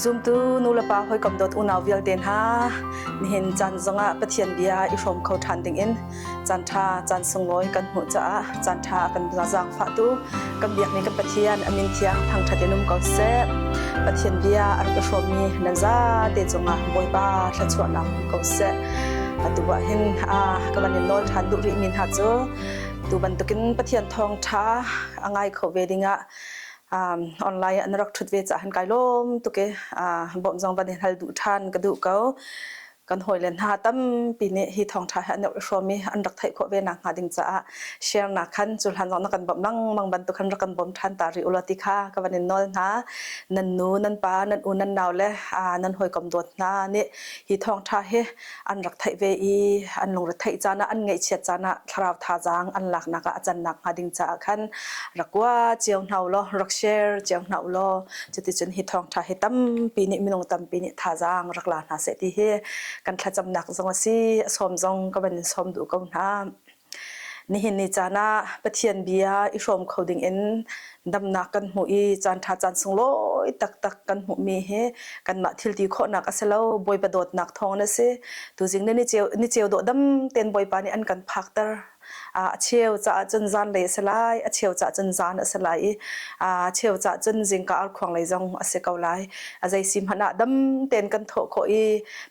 Zumtu nulepa hawikom dawt unau vialte hna, nihin caan zongah Pathian bia i hrawm kho ṭhan dingin caan ṭha, caan sunglawi kan hmuh caah caan ṭha kan zaangfahtu kan biakmi kan Pathian a min thiang thangṭhat in um ko seh. Pathian bia a rak i hrawmmi nan zate cungah Bawipa thluachuahnak um ko seh. Atu ah hin ka van in nawl ṭhan duh rihmi hna cu tu bantukin Pathian thawngṭha a ngai kho ve dingah online ah na rak ṭhut ve caah hin kai lawm tuk i bawmh zong van in hal duh ṭhan ka duh ko. Kan hawile hna tampi nih hi thawngṭha hi an i hrawm i an rak theih khawh ve nakhnga ding caah share nak khan cu hlan zong na kan bawmh lengmang bantuk khan rak kan bawm ṭhan ta rih ulaw ti kha ka van in nawl hna. Nan nu, nan pa, nan u, nan nau le nan hawikom dawt hna nih hi thawngṭha hi an rak theih ve i an lungre theih caan ah an ngaihchiat caan ah thlarau thazaang an laknak ah a cannak hnga ding caah khan rak kua cio hna law rak share cio hna law cuticun hi thawngṭha hi tampi nih minung tampi nih thazaang rak la hna seh ti hi kan thlacamnak zong a si a sawm zong ka van in sawm duh ko hna. Nihin ni caan ah Pathian bia i hrawm kho dingin damnak kan hmuh i caanṭha caan sunglawi taktak kan hmuhmi hi kanmah thilti khawhnak a si lo, Bawipa dawtnak thawng a si. Tuzing ni niceu dawh dam tein Bawipa nih an kan phakter. A cheu caah cun zanlei a si lai, a cheu caah cun zan a si lai i a cheu caah cun zingka arkhuang lei zong a si ko lai. A zei si hmanh ah dam tein kan thawh khawh i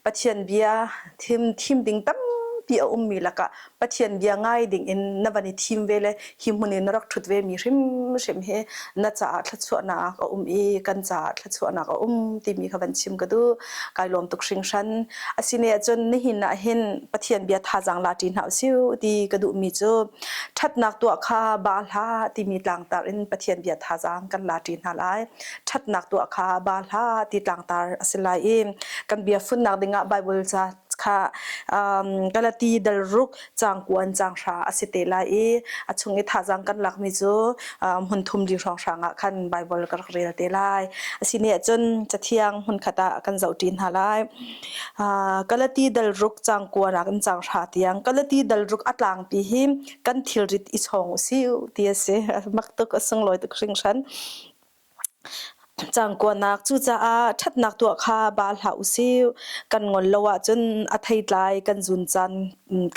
Pathian bia thim thim ding tampi a ummi lakah Pathian bia ngai ding in na van i thim ve le hi hmun in na rak ṭhut ve mi hrimhrim hi na caah thluachuahnak a um i kan caah thluachuahnak a um timi kha van chim ka duh. Kai lawm tuk hringhran. Asine ahcun nihin ah hin Pathian bia thazaang la ṭi hna usih ti ka duhmi cu ṭhatnak tuah kha ba hlah timi tlangtar in Pathian bia thazaang kan la ṭi hna lai. Ṭhatnak tuah kha ba hlah ti tlangtar a si lai i kan bia funnak dingah Bible ca kha Galati dal ruk caang kuan caang hra a si te lai i a chung i thazaang kan lakmi cu hmun thum li hrawnghrang ah khan Bible ka rak rel te lai. Asine ahcun cathiang hmunkhat ah kan zohṭi hna lai. Galati dal ruk caang kuan ah kan caang hra tiang Galati dal ruk a tlangpi hi kan thilrit i chawng usih ti a si. Mak tuk a sunglawi tuk hringhran. Cangkuanak cucaah ṭhatnak tuah kha ba hlah usih. Kan ngol lo ahcun a theitlai kan zun caan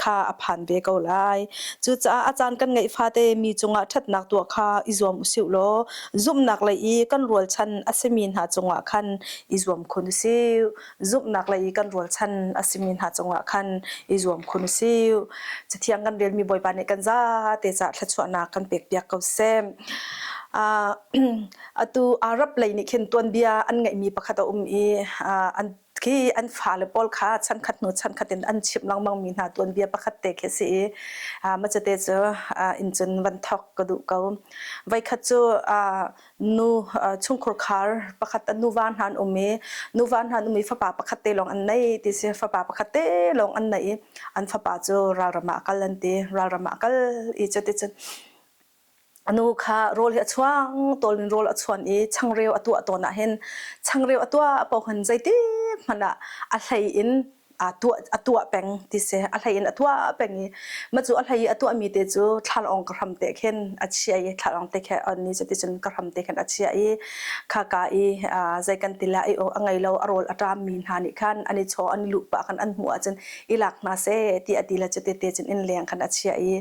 kha a phan ve ko lai. Cucaah a caan kan ngeih fate mi cungah ṭhatnak tuah kha i zuam usih law zumhnak lei i kan rualchan a simi hna cungah khan i zuam khun usih. Zumhnak lei i kan rualchan a simi hna cungah khan i zuam khun usih. Cathiang kan relmi Bawipa nih kan zate caah thluachuahnak kan pekpiak ko seh. Atu Arab lei nih khin tuanbia an ngeihmi pakhat a um i an khi an fale pawl kha chankhat hnu chankhat in an chimh lengmang mi hna tuanbia pakhat te khi a si i macate cu inn cun van thawk ka duh ko. Voikhat cu nu chungkhur khar pakhat nuva hna an um i nuva hna an um i fapa pakhat te lawng an nei ti si fapa pakhat te lawng an nei i an fapa cu ralram ah a kal an ti ralram ah a kal i cuticun A nu kha rawl hi a chuang tawl in rawl a chuan i changreu a tuah tawn ah hin changreu a tuah paoh hin zeitik hmanh ah a hlei in a tuah a tuah peng ti si a hlei in a tuah peng i mah cu a hlei i a tuahmi te cu thlalawng ka hram te khin a chia i thlalawng te khe on ni cu ticun ka hram te khin a chia i khaka i zei kan ti la i a ngei lo a rawl a ṭam mi hna nih khan an i chaw an i luh pah khan an hmuh ahcun i lak hna seh ti a ti le cute te cun inn leng khan a chiah i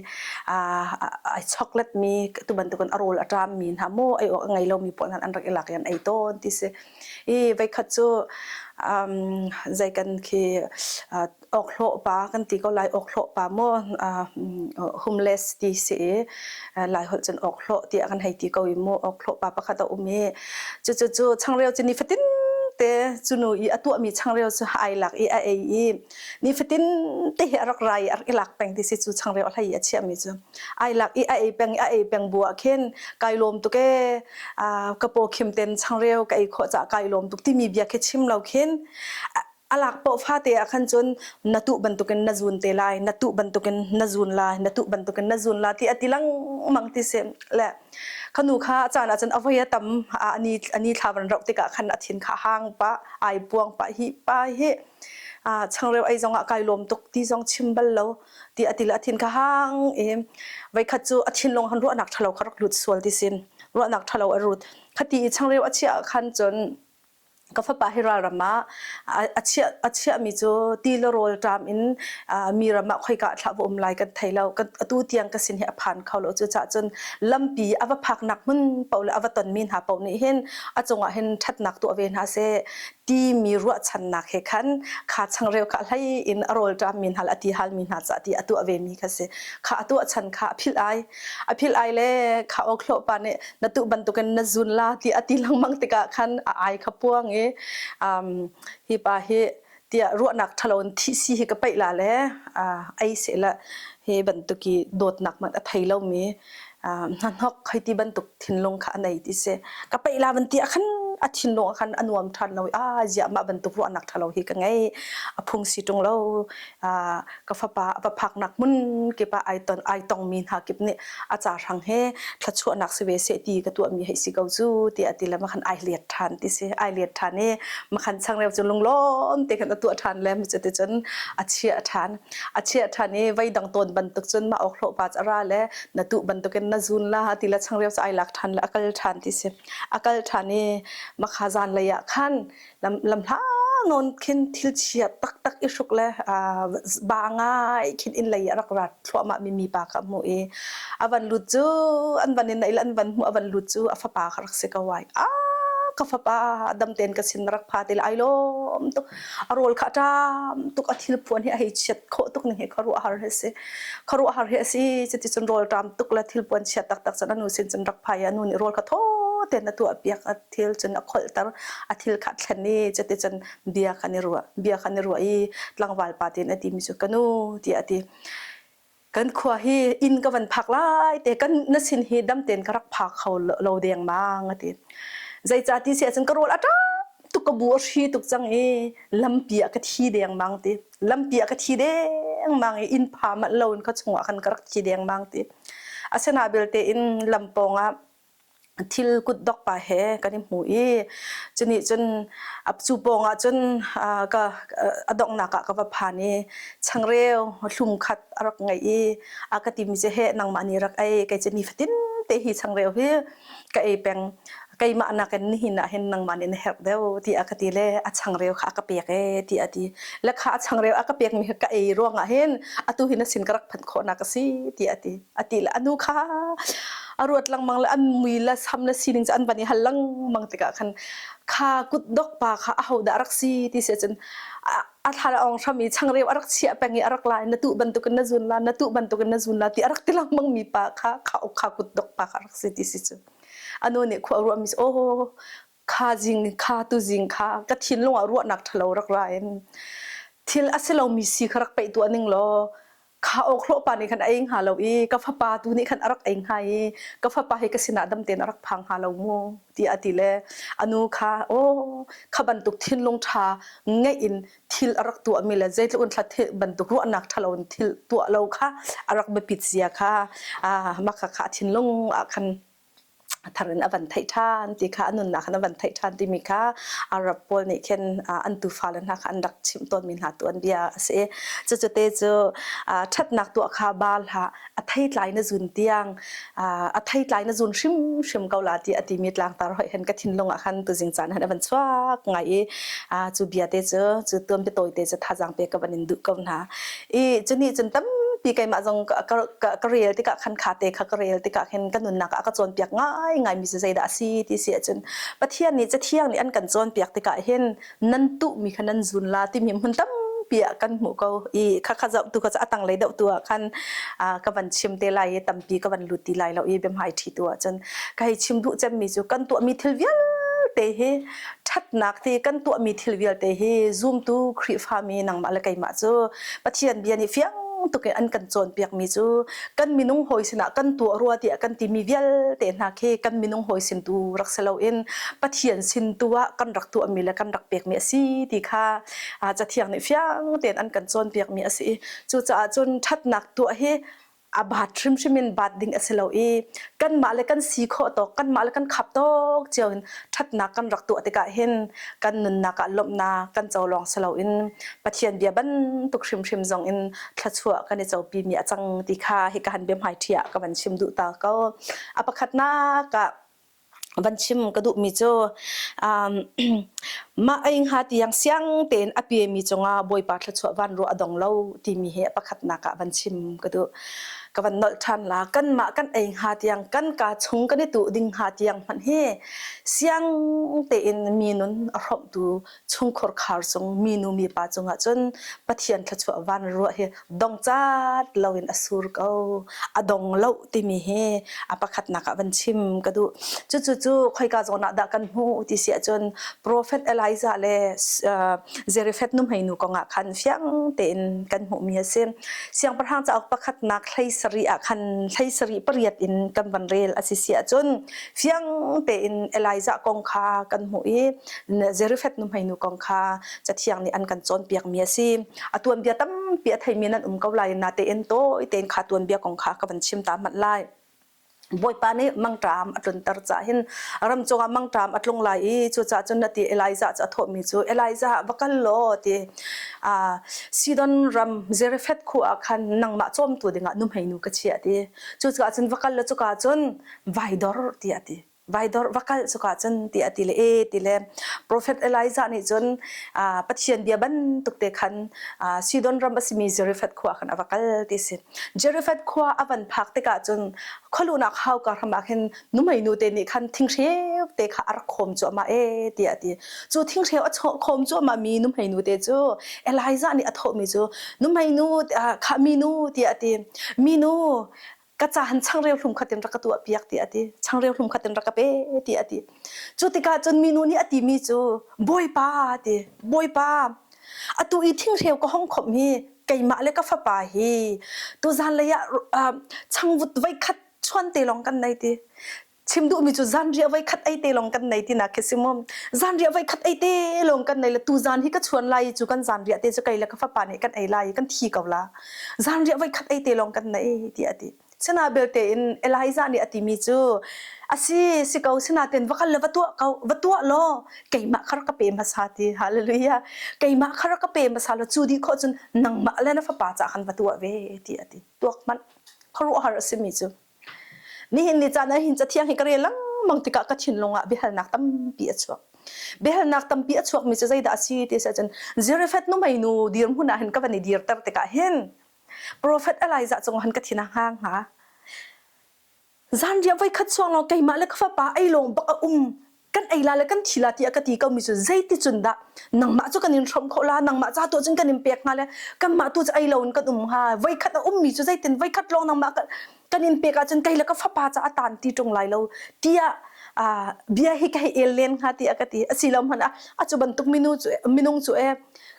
ai chocolate mi tu bantukin a rawl a ṭam mi hna maw ei awk a ngei lomi pawl hna an rak i lak i an ei tawn ti si i voikhat cu zei kan khi awkhlawh pa kan ti ko lai awkhlawh pa maw homeless ti si i lai holh cun awkhlawh tiah kan hei ti ko i mu awkhlawh pa pakhat a um i cucu cu changreu cu nifatin te cu nu i a tuahmi changreu cu ai lak i a ei i nifatin te hi a rak rai i a rak i lak peng ti si cu changreu a hlei i a chiahmi cu ai lak i a ei peng i a ei peng bu ah khin kai lawm tuk ee ka paw khim ten changreu ka ei khawh caah kai lawm tuk timi bia khi chim lo khin a lak paoh fate ah khan cun na tuh bantukin na zun te lai na tuh bantukin na zun lai na tuh bantukin na zun la ti a ti lengmang ti si le khanu kha a caan ah cun a voi a tam ani ani thla van rauh tikah khan a thin kha hang pa ai buang pa hi pa hi changreu ei zong ah kai lawm tuk ti zong chim bal lo ti a ti le a thin kha hang i voikhat cu a thinlung han ruahnak ṭhalo kha rak lut sual ti sin ruahnak ṭhalo a rut khati i changreu a chiah khan cun. Ka fapa hi ralram ah a chiahmi cu ti le rawl ṭam in mi ram ah khoika ah thlah va um lai kan thei lo. Atu tiang ka sin hi a phan kho lo. Cucaah cun lampi a va phaknak hmun paoh le a va tonmi hna paoh nih hin a cungah hin ṭhatnak tuah ve hna seh timi ruahchannak he khan kha changreu kha hlei in a rawl ṭammi hna le a ti halmi hna caah ti a tuah vemi kha si. Kha a tuah chan kha a philh ai. A philh ai le kha awkhlawh pa nih na tuh bantukin na zun la ti a ti lengmang tikah khan a ai kha puang i hi pa hi tiah ruahnak ṭhalo in thih si hi ka paih la le ei seh la hi bantuk i dawtnak man a thei lomi hnahnok hei ti bantuk thinlung kha a nei ti si ka paih la van ti ah khan a thinlung ah khan a nuam ṭhan lo i a ziah mah bantuk ruahnak ṭhalo hi ka ngei a phung si ṭung lo ka fapa a va phaknak hmun kip ah ai ton ai tongmi hna kip nih a ca hrang he thluachuahnak si ve seh ti ka tuahmi hei si ko cu tiah ti le makhan ai liat ṭhan ti si ai liat ṭhan i makhan changreu cu lunglawm te khan a tuah ṭhan le cu ti cun a chiah ṭhan a chiah ṭhan i vei dang tawn bantuk cun mah awk hlawh pa cu a ra le na tuh bantukin na zun la ti le changreu cu ai lak ṭhan le a kal ṭhan ti si a kal ṭhan i makha zan lei ah khan lam hla nawn khin thil chia taktak i hruk le ba ngai khin inn lei ah rak rat thluahmah mi mipa kha hmuh i a van lut cu an van in an van hmuh a van lut cu a fapa kha rak si ko ai a ka fapa dam ten ka sin rak pha te le ai lawm tuk a rawl kha ṭam tuk a thil puan hi a hei chiat khawh tuk ning hi khuaruah har hi si khuaruah har hi a si cuti cun rawl ṭam tuk le thil puan chiat taktak cun a nu sin cun rak phai a nu nih rawl kha thaw ten a tuah piak a thil cun a kholhter a thil kha thlen i cuticun bia kan i ruah bia kan i ruah i tlangval pa tin a timi cu ka nu tiah a ti kan khua hi inn ka van phak lai te kan na sin hi dam ten ka rak phak kho lo deng mang a ti zeicah ti si ahcun ka rawl a ṭap tuk ka bu a hri tuk cang i lampi ah ka thi deng mang ti lampi ah ka thi deng mang i inn pha manh lo in ka chungah khan ka rak thi deng mang ti asina belte in lampawng ah thil kutdok pa he kan i hmu i cunih cun cu pawng ah cun ka a donghnak ah ka va phan i changreu hlum khat a rak ngeih i a ka timi cu he nangmah nih rak ei kei cu nifatin te hi changreu hi ka ei peng keimah nakin nihin ah hin nangmah nih na herh deuh ti a ka ti le a changreu kha a ka pek e ti a ti le kha a changreu a ka pekmi kha ka ei ruangah hin atu hi na sin ka rak phanh khawhnak a si ti a ti a ti le anu kha a ruat lengmang le an mui le sam le sining cu an van i hal lengmang tikah khan kha kutdok pa kha ahodah rak si ti si cun a thla ong hram i changreu a rak chiah peng i a rak la na tuh bantukin na zun la na tuh bantukin na zun la ti a rak ti lengmang mi pa kha kha kha kutdok pa kha rak si ti si cu anu nih khua ruah mi oh kha zing kha tu zing kha ka thinlung ah ruahnak ṭhalo rak ra in thil a si lomi si kha rak peih tuah ning law kha awkhlawh pa nih khan a ei hnga lo i ka fapa tu nih khan a rak ei hnga i ka fapa hi ka sinah dam tein a rak phang hnga lo mu tiah a ti le anu kha aw kha bantuk thinlung ṭha ngeih in thil a rak tuahmi le zeitluk in thla thil bantuk ruahnak ṭhalo in thil tuah lo kha a rak biapit zia kha mah kha kha thinlung ah khan a thar in a van theih ṭhan ti kha a nunnak khan a van theih ṭhan timi kha Arab pawl nih khin an tufale hna kha an rak chimh tawnmi hna tu an bia a si. Cucu te cu ṭhatnak tuah kha baal hlah a theitlai na zun tiang a theitlai na zun hrimhrim ko la ti a timi tlangtar hoih hen ka thinlung ah khan tuzing caan han a van chuak ngai i cu bia te cu cu tuan biatawi te cu thazaang pe ka van in duh ko hna. I cunih cun tampi keimah zong ka rel tikah khan kha te kha ka rel tikah khin ka nunnak ah ka cawnpiak ngaingai mi cu zeidah a si ti si ahcun Pathian nih Cathiang nih an kan cawnpiak tikah hin nan tuhmi kha nan zun la timi hmun tampi ah kan hmuh ko i kha kha zoh tu kha a tanglei deuh tu ah khan ka van chim te lai i tampi ka van lut ti lai lo i biahmai ṭhi tu ahcun ka hei chim duh cemmi cu kan tuahmi thil vialte hi ṭhatnak ti kan tuahmi thil vialte hi zumtu Khrihfami nangmah le keimah cu Pathian bia nih fiang tuk in an kan cawnpiakmi cu kan minung hawi sinah kan tuah rua tiah kan timi vialte hna khi kan minung hawi sin tu rak si loin Pathian sin tu ah kan rak tuahmi le kan rak pekmi a si ti kha Cathiang nih fiang tein an kan cawnpiakmi a si. Cucaah cun ṭhatnak tuah hi a baat hrimhrim in baat ding a si lo i kanmah le kan si khawh tawk kanmah le kan khap tawk cio in ṭhatnak kan rak tuah tikah hin kan nunnak ah lawmhnak kan co lawng si loin Pathian bia bantuk hrimhrim zong in thluachuah kan i copi mi a cang ti kha hika han biahmai ṭhi ah ka van chim duh ta ko. A pakhatnak ah van chim ka duhmi cu. Mah ei hnga tiang siang tein a pemi cungah Bawipa thluachuah van ruah a dong lo timi hi a pakhatnak ah van chim ka duh. Ka van nolh ṭhan la. Kanmah kan ei hnga tiang kan kaa chung kan i tuh ding hnga tiang hmanh hi siang tein mi nun a hrawmhtu chungkhur khar cung minu mipa cungah cun Pathian thluachuah van ruah hi dongcat loin a sur ko. A dong lo timi hi a pakhatnak ah van chim ka duh. Cucu cu khoika zawn ah dah kan hmuh ti si ahcun Prophet Elijah le Zarephath nuhmeinu kong ah khan fiang tein kan hmuhmi a si. Siangpahrang cauk pakhatnak hlei sarih ah khan hlei sarih pariat in kan van rel a si si ahcun fiang tein Elijah kong kha kan hmuh i Zarephath nuhmeinu kong kha Cathiang nih an kan cawnpiakmi a si. A tuanbia tampi a theimi nan um ko lai natein tawi tein kha tuanbia kong kha ka van chim ta hmanh lai. Bawipa nih mangṭam a tlunter cah hin ram cungah mangṭam a tlung lai i cucaah cun na ti Elijah cu a thawhmi cu Elijah va kal law ti Sidon ram Zarephath khua ah khan nangmah cawmtu dingah nuhmeinu ka chiah ti. Cucaah cun va kal law cuka cun vai dor tiah a ti. Vaidor va kal cuka cun ti a ti le e ti le Prophet Elijah nih cun Pathian bia bantuk te khan Sidon ram a simi Zarephath khua khan a va kal ti si. Zarephath khua a van phak tikah cun khualuhnak hauka hram ah khin nuhmei nu te nih khan thinghreu te kha a rak khawm cuahmah e tiah a ti. Cu thinghreu a khawm cuahmah mi nuhmei nu te cu Elijah nih a thawhmi cu nuhmei nu kha minu tiah a ti. Minu ka cahan changreu hlum khat in rak ka tuah piak ti a ti changreu hlum khat in rak ka pe ti a ti cu tikah cun minu nih a timi cu bawipa ti bawipa atu i thingreu ka hong khomh hi keimah le ka fapa hi tuzan lei ah changvut voi khat chuan te lawng kan nei ti chim duhmi cu zanriah voi khat ei te lawng kan nei tinak khi si mu zanriah voi khat ei te lawng kan nei le tu zan hi ka chuan lai cu kan zanriah te cu kei le ka fapa nih kan ei lai kan thi ko la zanriah voi khat ei te lawng kan nei ti a ti sina belte in Elijah nih a timi cu asi si ko sinaten va kal le va tuah ko va tuah law keimah kha rak ka pe hmasa ti hallelujah keimah kha rak ka pe hmasa law cu dih khawh cun nangmah le na fapa ca khan va tuah ve ti a ti tuak hmanh khuaruahhar a simi cu Nihin ni caan ah hin Cathiang hi ka rel lengmang tikah ka thinlung ah biahalnak tampi a chuak. Biahalnak tampi a chuakmi cu zeidah a si ti si ahcun Zarephath nuhmeinu dirhmun ah hin ka van i dirter tikah hin Prophet Elijah cung han ka thin a hngang hnga. Zanriah voikhat chuang lawng keimah le ka fapa ei lawng bak a um kan ei la le kan thi la tiah ka ti komi cu zeiticun dah nangmah cu kan in hrawmh khawh la nangmah ca tu cun kan in pek hnga le kanmah tu cu ei lo in kan um hnga voikhat a ummi cu zeitin voikhat lawng nangmah kan in pek ahcun kei le ka fapa ca a tan ti ṭung lai lo tiah bia hi ka hei el len hnga tiah ka ti asi lo hmanh ah a cu bantuk minu cu minung cu e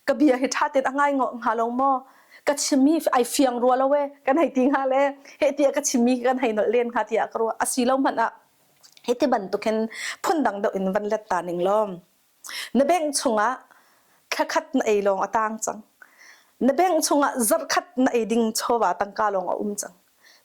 ka bia hi ṭha tein a ngai hnga lo maw ka chimmi ai fiang rua lo e kan hei ti hnga le he tiah ka chimmi kan hei nolh len hnga tiah ka ruah asi lo hmanh ah Hiti bantukin phundang deuh in van let ta ning law na bank chungah thlakhat na ei lawng a tang cang. Na bank chungah zarhkhat na ei ding chawva tangka lawng a um cang.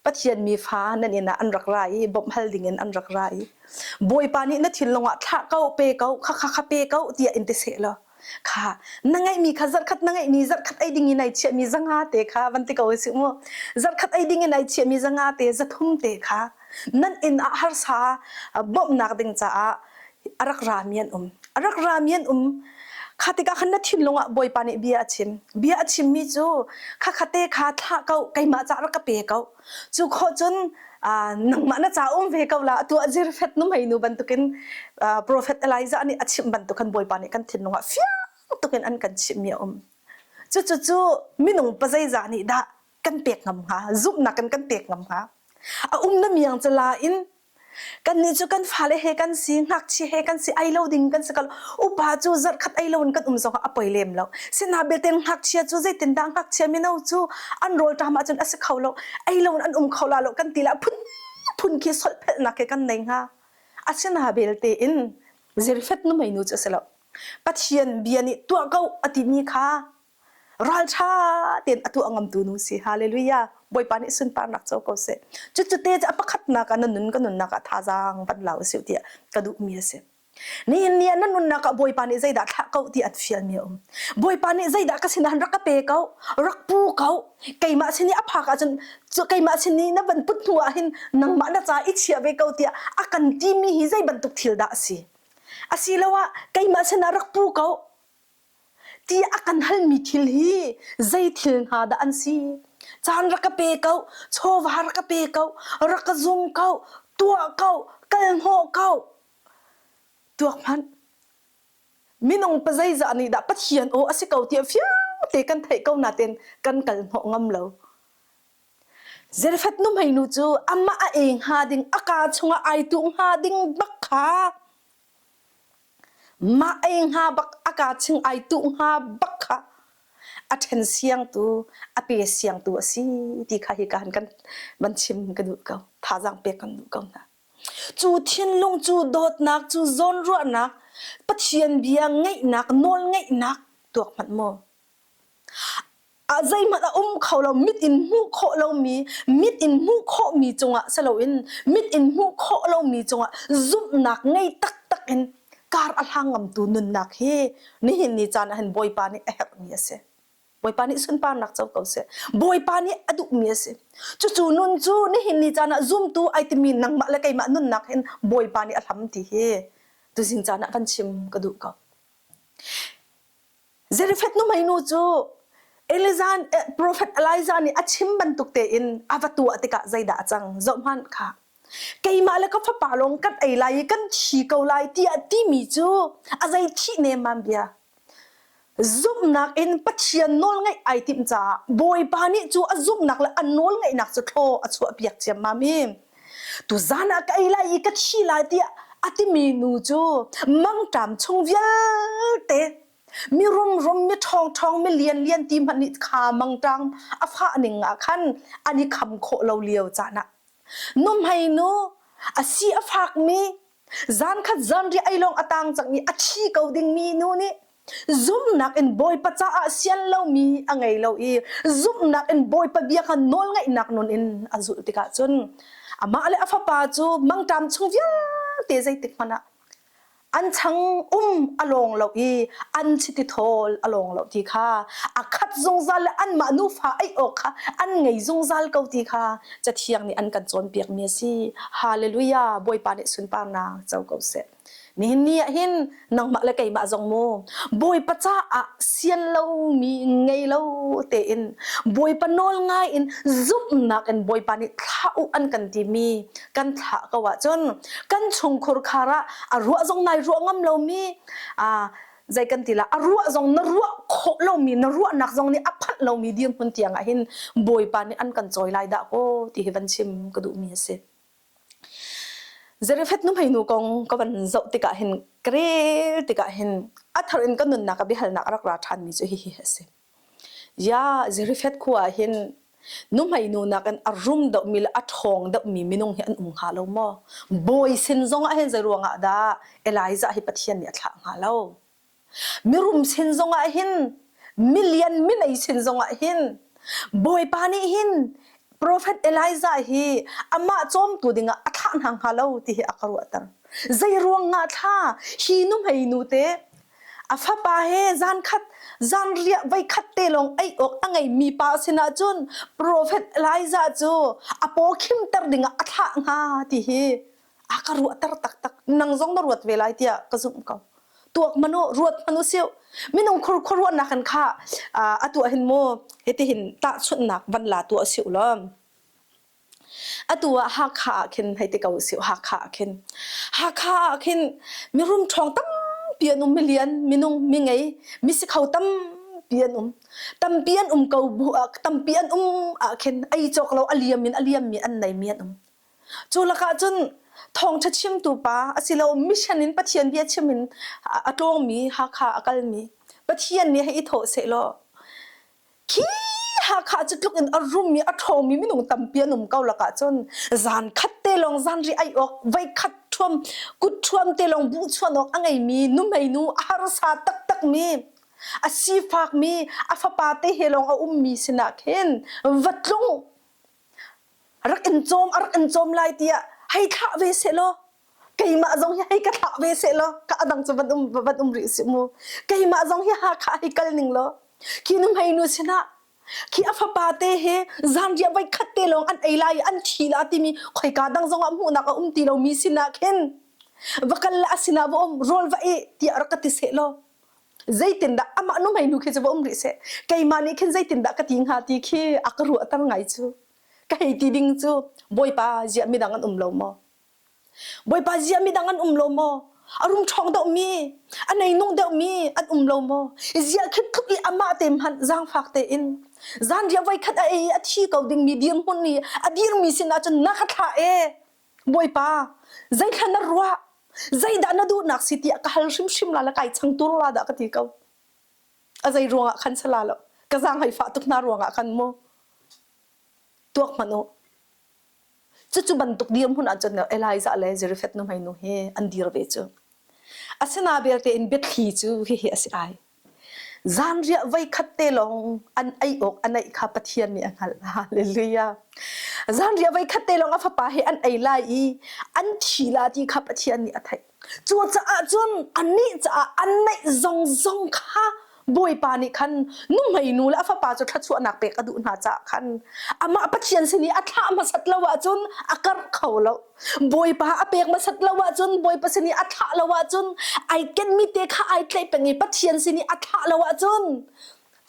Pathian mi fa nan inn ah an rak ra i bawmh hal ding in an rak ra i Bawipa nih na thinlung ah thlah ko pe ko kha kha kha pe ko tiah in ti seh law kha na ngeihmi kha zarhkhat na ngeihmi zarhkhat ei ding in ai chiahmi zanga te kha van ti ko si mu zarhkhat ei ding in ai chiahmi zanga te zathum te kha nan inn ah harsa bawmhnak ding caah a rak rami an um a rak rami an um kha tikah khan na thinlung ah bawipa nih bia a chim bia a chimmi cu kha khate kha thlah ko keimah ca rak ka pe ko cu khawh cun nangmah na ca um ve ko la atu a zirfet nu mei nu bantukin prophet Elijah nih a chimh bantuk khan bawipa nih kan thinlung ah fiang tukin an kan chimhmi a um cucu cu minung pazeizah nih dah kan pek ngam hnga zumhnak in kan pek ngam hnga a um na miang cala in kannih cu kan fale he kan si ngakchia he kan si ai lo ding kan si ko upa cu zarhkhat ei lo in kan um zong ah a poi lem lo sina belte ngakchia cu zeitindah ngakchia mino cu an rawl ṭam ahcun a si kho lo ei lo in an um kho la lo kan ti la phun phun khi solphelhnak he kan nei hnga asina belte in zirfet nu mei nu cu a si lo Pathian bia nih tuah ko a timi kha ralṭha tein a tuah ngamtu nu si hallelujah bawipa nih sunparnak co ko seh cucu te cu a pakhatnak ah na nun ka nunnak ah thazaang van la usih tiah ka duhmi a si nihin ni ah na nunnak ah bawipa nih zeidah thlah ko ti an fialmi a um bawipa nih zeidah ka sinah rak ka pe ko rak pu ko keimah sin i a phak ahcun cu keimah sin i na van put hnu ah hin nangmah na ca i chia ve ko tiah a kan timi hi zei bantuk thil dah a si? Asiloah keimah sinah rak pu ko ti a kan halmi thil hi zei thil hna dah an si? Caan rak ka pe ko, chawva rak ka pe ko, rak ka zum ko, tuah ko, kal hnawh ko. Tuak hmanh. Minung pa zeizah nih dah Pathian aw a si ko tiah fiang te kan theih ko nain kan kal hnawh ngam lo. Zarephath nuhmeinu cu amah a ei hnga ding, a kaa chungah ai tuh hnga ding bak kha mah ei hnga bak a kaa chung ai tuh hnga bak kha a ṭhen siangtu, a pe siangtu a si ti kha hika han kan van chim ka duh ko. Thazaang pek kan duh ko hna. Cu thinlung cu dawtnak cu zawnruahnak, Pathian bia ngaihnak, nawl ngaihnak tuak hmanh maw? Ah zeihmanh a um kho lo mit in hmuh khawh lomi mit in hmuh khawhmi cungah si loin mit in hmuh khawh lomi cungah zumhnak ngei taktak in kar a hlang ngamtu nunnak hi nihin ni caan ah hin Bawipa nih a herhmi a si. Bawipa nih sunparnak co ko seh. Bawipa nih a duhmi a si. Cucu nun cu nihin ni caan ah zumtu ai timi nangmah le keimah nunnak hin Bawipa nih a hlam ti hi tuzing caan ah kan chim ka duh ko. Zarephath nuhmeinu cu Elijah, profet Elijah nih a chim bantuk tein a va tuah tikah zeidah a cang? Zohhmanh kha. Keimah le ka fapa lawng kan ei lai i kan thi ko lai tiah timi cu a zei thih nemmam bia. Zumhnak in Pathian nawlngaih ai timh caah Bawipa nih cu a zumhnak le a nawlngaihnak cu thlaw a chuahpiak ciammam i tuzan ah ka ei lai i ka thi lai tiah a timi nu cu mangṭam chung vialte mi rumrum mi ṭhawngṭhawng mi lianlian ti hmanh nih kha mangṭam a fah ning ah khan an i kham khawh lo lio caan ah nuhmei nu a si a fakmi zankhat zanriah ei lawng a tang cang i a thi ko dingmi nu nih zumhnak in Bawipa caah sian lomi a ngei lo i zumhnak in Bawipa bia kha nawlngaihnak nun in a zulh tikah cun amah le a fapa cu mangṭam chung vialte zeitik hmanh ah an chang um a lawng lo i an chiti thawl a lawng lo ti kha a khat zungzal le anmah nufa ei awk kha an ngei zungzal ko ti kha Cathiang nih an kan cawnpiakmi a si. Hallelujah! Bawipa nih sunparnak co ko seh. Nihin ni ah hin nangmah le keimah zong mu Bawipa caah sian lomi ngei lo tein Bawipa nawl ngai in zumhnak in Bawipa nih thlah u an kan timi kan thlah ko ahcun kan chungkhur khar ah a ruah zong nai ruah ngam lomi zei kan ti la a ruah zong na ruah khawh lomi na ruahnak zong nih a phanh lomi dirhmun tiang ah hin Bawipa nih an kan cawi lai dah kaw ti hi van chim ka duhmi a si. Zarephath nuhmeinu kong ka van zoh tikah hin ka rel tikah hin a thar in ka nunnak ah biahalnak a rak ra ṭhanmi cu hihi a si. Ya Zarephath khua ah hin nuhmeinu nakin a rum deuhmi le a ṭhawng deuhmi minung hi an um hnga lo maw? Bawi sin zongah hin zei ruangah dah Elijah hi Pathian nih a thlah hnga lo? Mirum sin zongah hin milian milei sin zongah hin Bawipa nih hin Prophet Elijah hi amah cawmtu dingah a thlah hna hnga lo ti hi a ka ruahter. Zei ruang nga thla hi nuhmei nu te a fapa he zan khat zan riah voi khat te lawng ei awk a ngeimi pa sinah cun Prophet Elijah cu a paw khimter dingah a thlah hnga ti hi a ka ruahter taktak nang zong na ruat ve lai tiah ka zumh ko tuak manu ruat manu siu minung khur khuaruahnak in kha atu ah hin mu hitihin tahchunhnak van la tu asiu lo atu ah Hakha ah khin hei ti ko siu Hakha ah khin Hakha ah khin mirum ṭhawng tampi an um milian minung mi ngei misikho tampi an um tampi an um ko bu ah tampi an um ah khin ei cawk lo a liam in a liam mi an nei mi an um Cu lakah cun thawngṭha chimtu pa asilo mission in Pathian bia chim in a tlawngmi Hakha a kalmi Pathian nih hei i thawh sehlaw khi Hakha cu tluk in a rummi a ṭhawngmi minung tampi an um ko lakah cun zan khat te lawng zanri ai awk voi khat ṭhuam kut ṭhuam te lawng buh chuan awk a ngeimi nuhmei nu a harsa taktakmi a sifakmi a fapa te he lawng a ummi sinah khin va tlung rak in cawm a rak in cawm lai tiah hei thlah ve seh law keimah zong hi hei ka thlah ve seh law ka adang cu van um van um rih si mu keimah zong hi Hakha hei kal ning law khi nu hmei nu sinah khi a fapa te he zanriah voi khat te lawng an ei lai an thi la timi khoika dang zong ah hmuhnak a um ti lomi sinah khin. Va kal le a sinah va um rawl va ei tiah rak ka ti seh law zeitindah amah nuhmei nu khi cu va um rih seh keimah nih khin zeitindah ka ti hnga ti khi a ka ruahter ngai cu ka hei ti ding cu Bawipa ziah midang an um lo maw Bawipa ziah midang an um lo maw a rum ṭhawng deuhmi a neinung deuhmi an um lo maw ziah khi tluk i amah te hmanh zaangfak tein zanriah voikhat a ei i a thi ko dingmi dirhmun i a dirmi sinah cun na ka thlah e Bawipa, zeithla na ruah? Zeidah na duhnak si tiah ka hal hrimhrim la le kai chang tur la dah ka ti ko. A zei ruangah khan si la lo. Ka zaang hei fah tuk hna ruangah khan mu. Tuak hmanh u. Cucu bantuk dirhmun ahcun Elijah le Zarephath nuhmeinu hi an dir ve cu. Asina belte in biathli cu hihi a si ai. Zanriah voikhat te lawng an ei awk a neih kha Pathian nih a hngalh. Hallelujah. Zanriah voikhat te lawng a fapa he an ei lai i an thi la ti kha Pathian nih a theih. Cucaah cun anih caah an neih zongzong kha Bawipa nih khan nuhmeinu le a fapa cu thluachuahnak pek a duh hna caah khan amah Pathian sin i a thlah hmasat lo ahcun a karh kho lo. Bawipa a pek hmasat lo ahcun Bawipa sin i a thlah lo ahcun ai kenmi te kha ai tlaih peng i Pathian sin i a thlah lo ahcun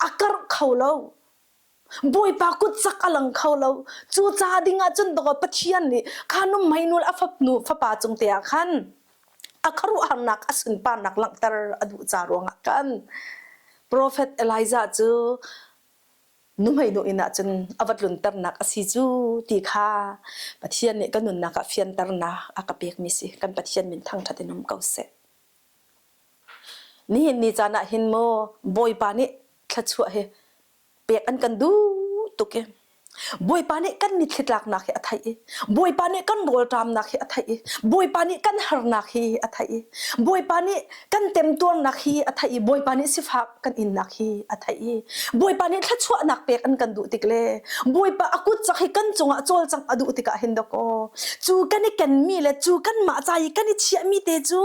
a karh kho lo. Bawipa kut cak a lang kho lo. Cu ca ding ah cun dawh Pathian nih kha nuhmeinu le a fapnu fapa cung te ah khan a khuaruahharnak a sunparnak langhter a duh ca ruangah khan Profet Elijah cu nuhmeinu inn ah cun a va tlunternak a si cu ti kha Pathian nih ka nunnak ah fianternak a ka pekmi si. Kan Pathian min thangṭhat in um ko seh. Nihin ni caan ah hin maw Bawipa nih thluachuah hi pek an kan duh tuk i Bawipa nih kan mitthli tlaknak hi a theih i Bawipa nih kan rawlṭamnak hi a theih i Bawipa nih kan harnak hi a theih i Bawipa nih kan temtuarnak hi a theih i Bawipa nih sifak kan innak hi a theih i Bawipa nih thluachuahnak pek an kan duh tik le Bawipa a kut cak hi kan cungah cawlcangh a duh tikah hin dakaw cu kan i kenmi le cu kanmah ca i kan i chiahmi te cu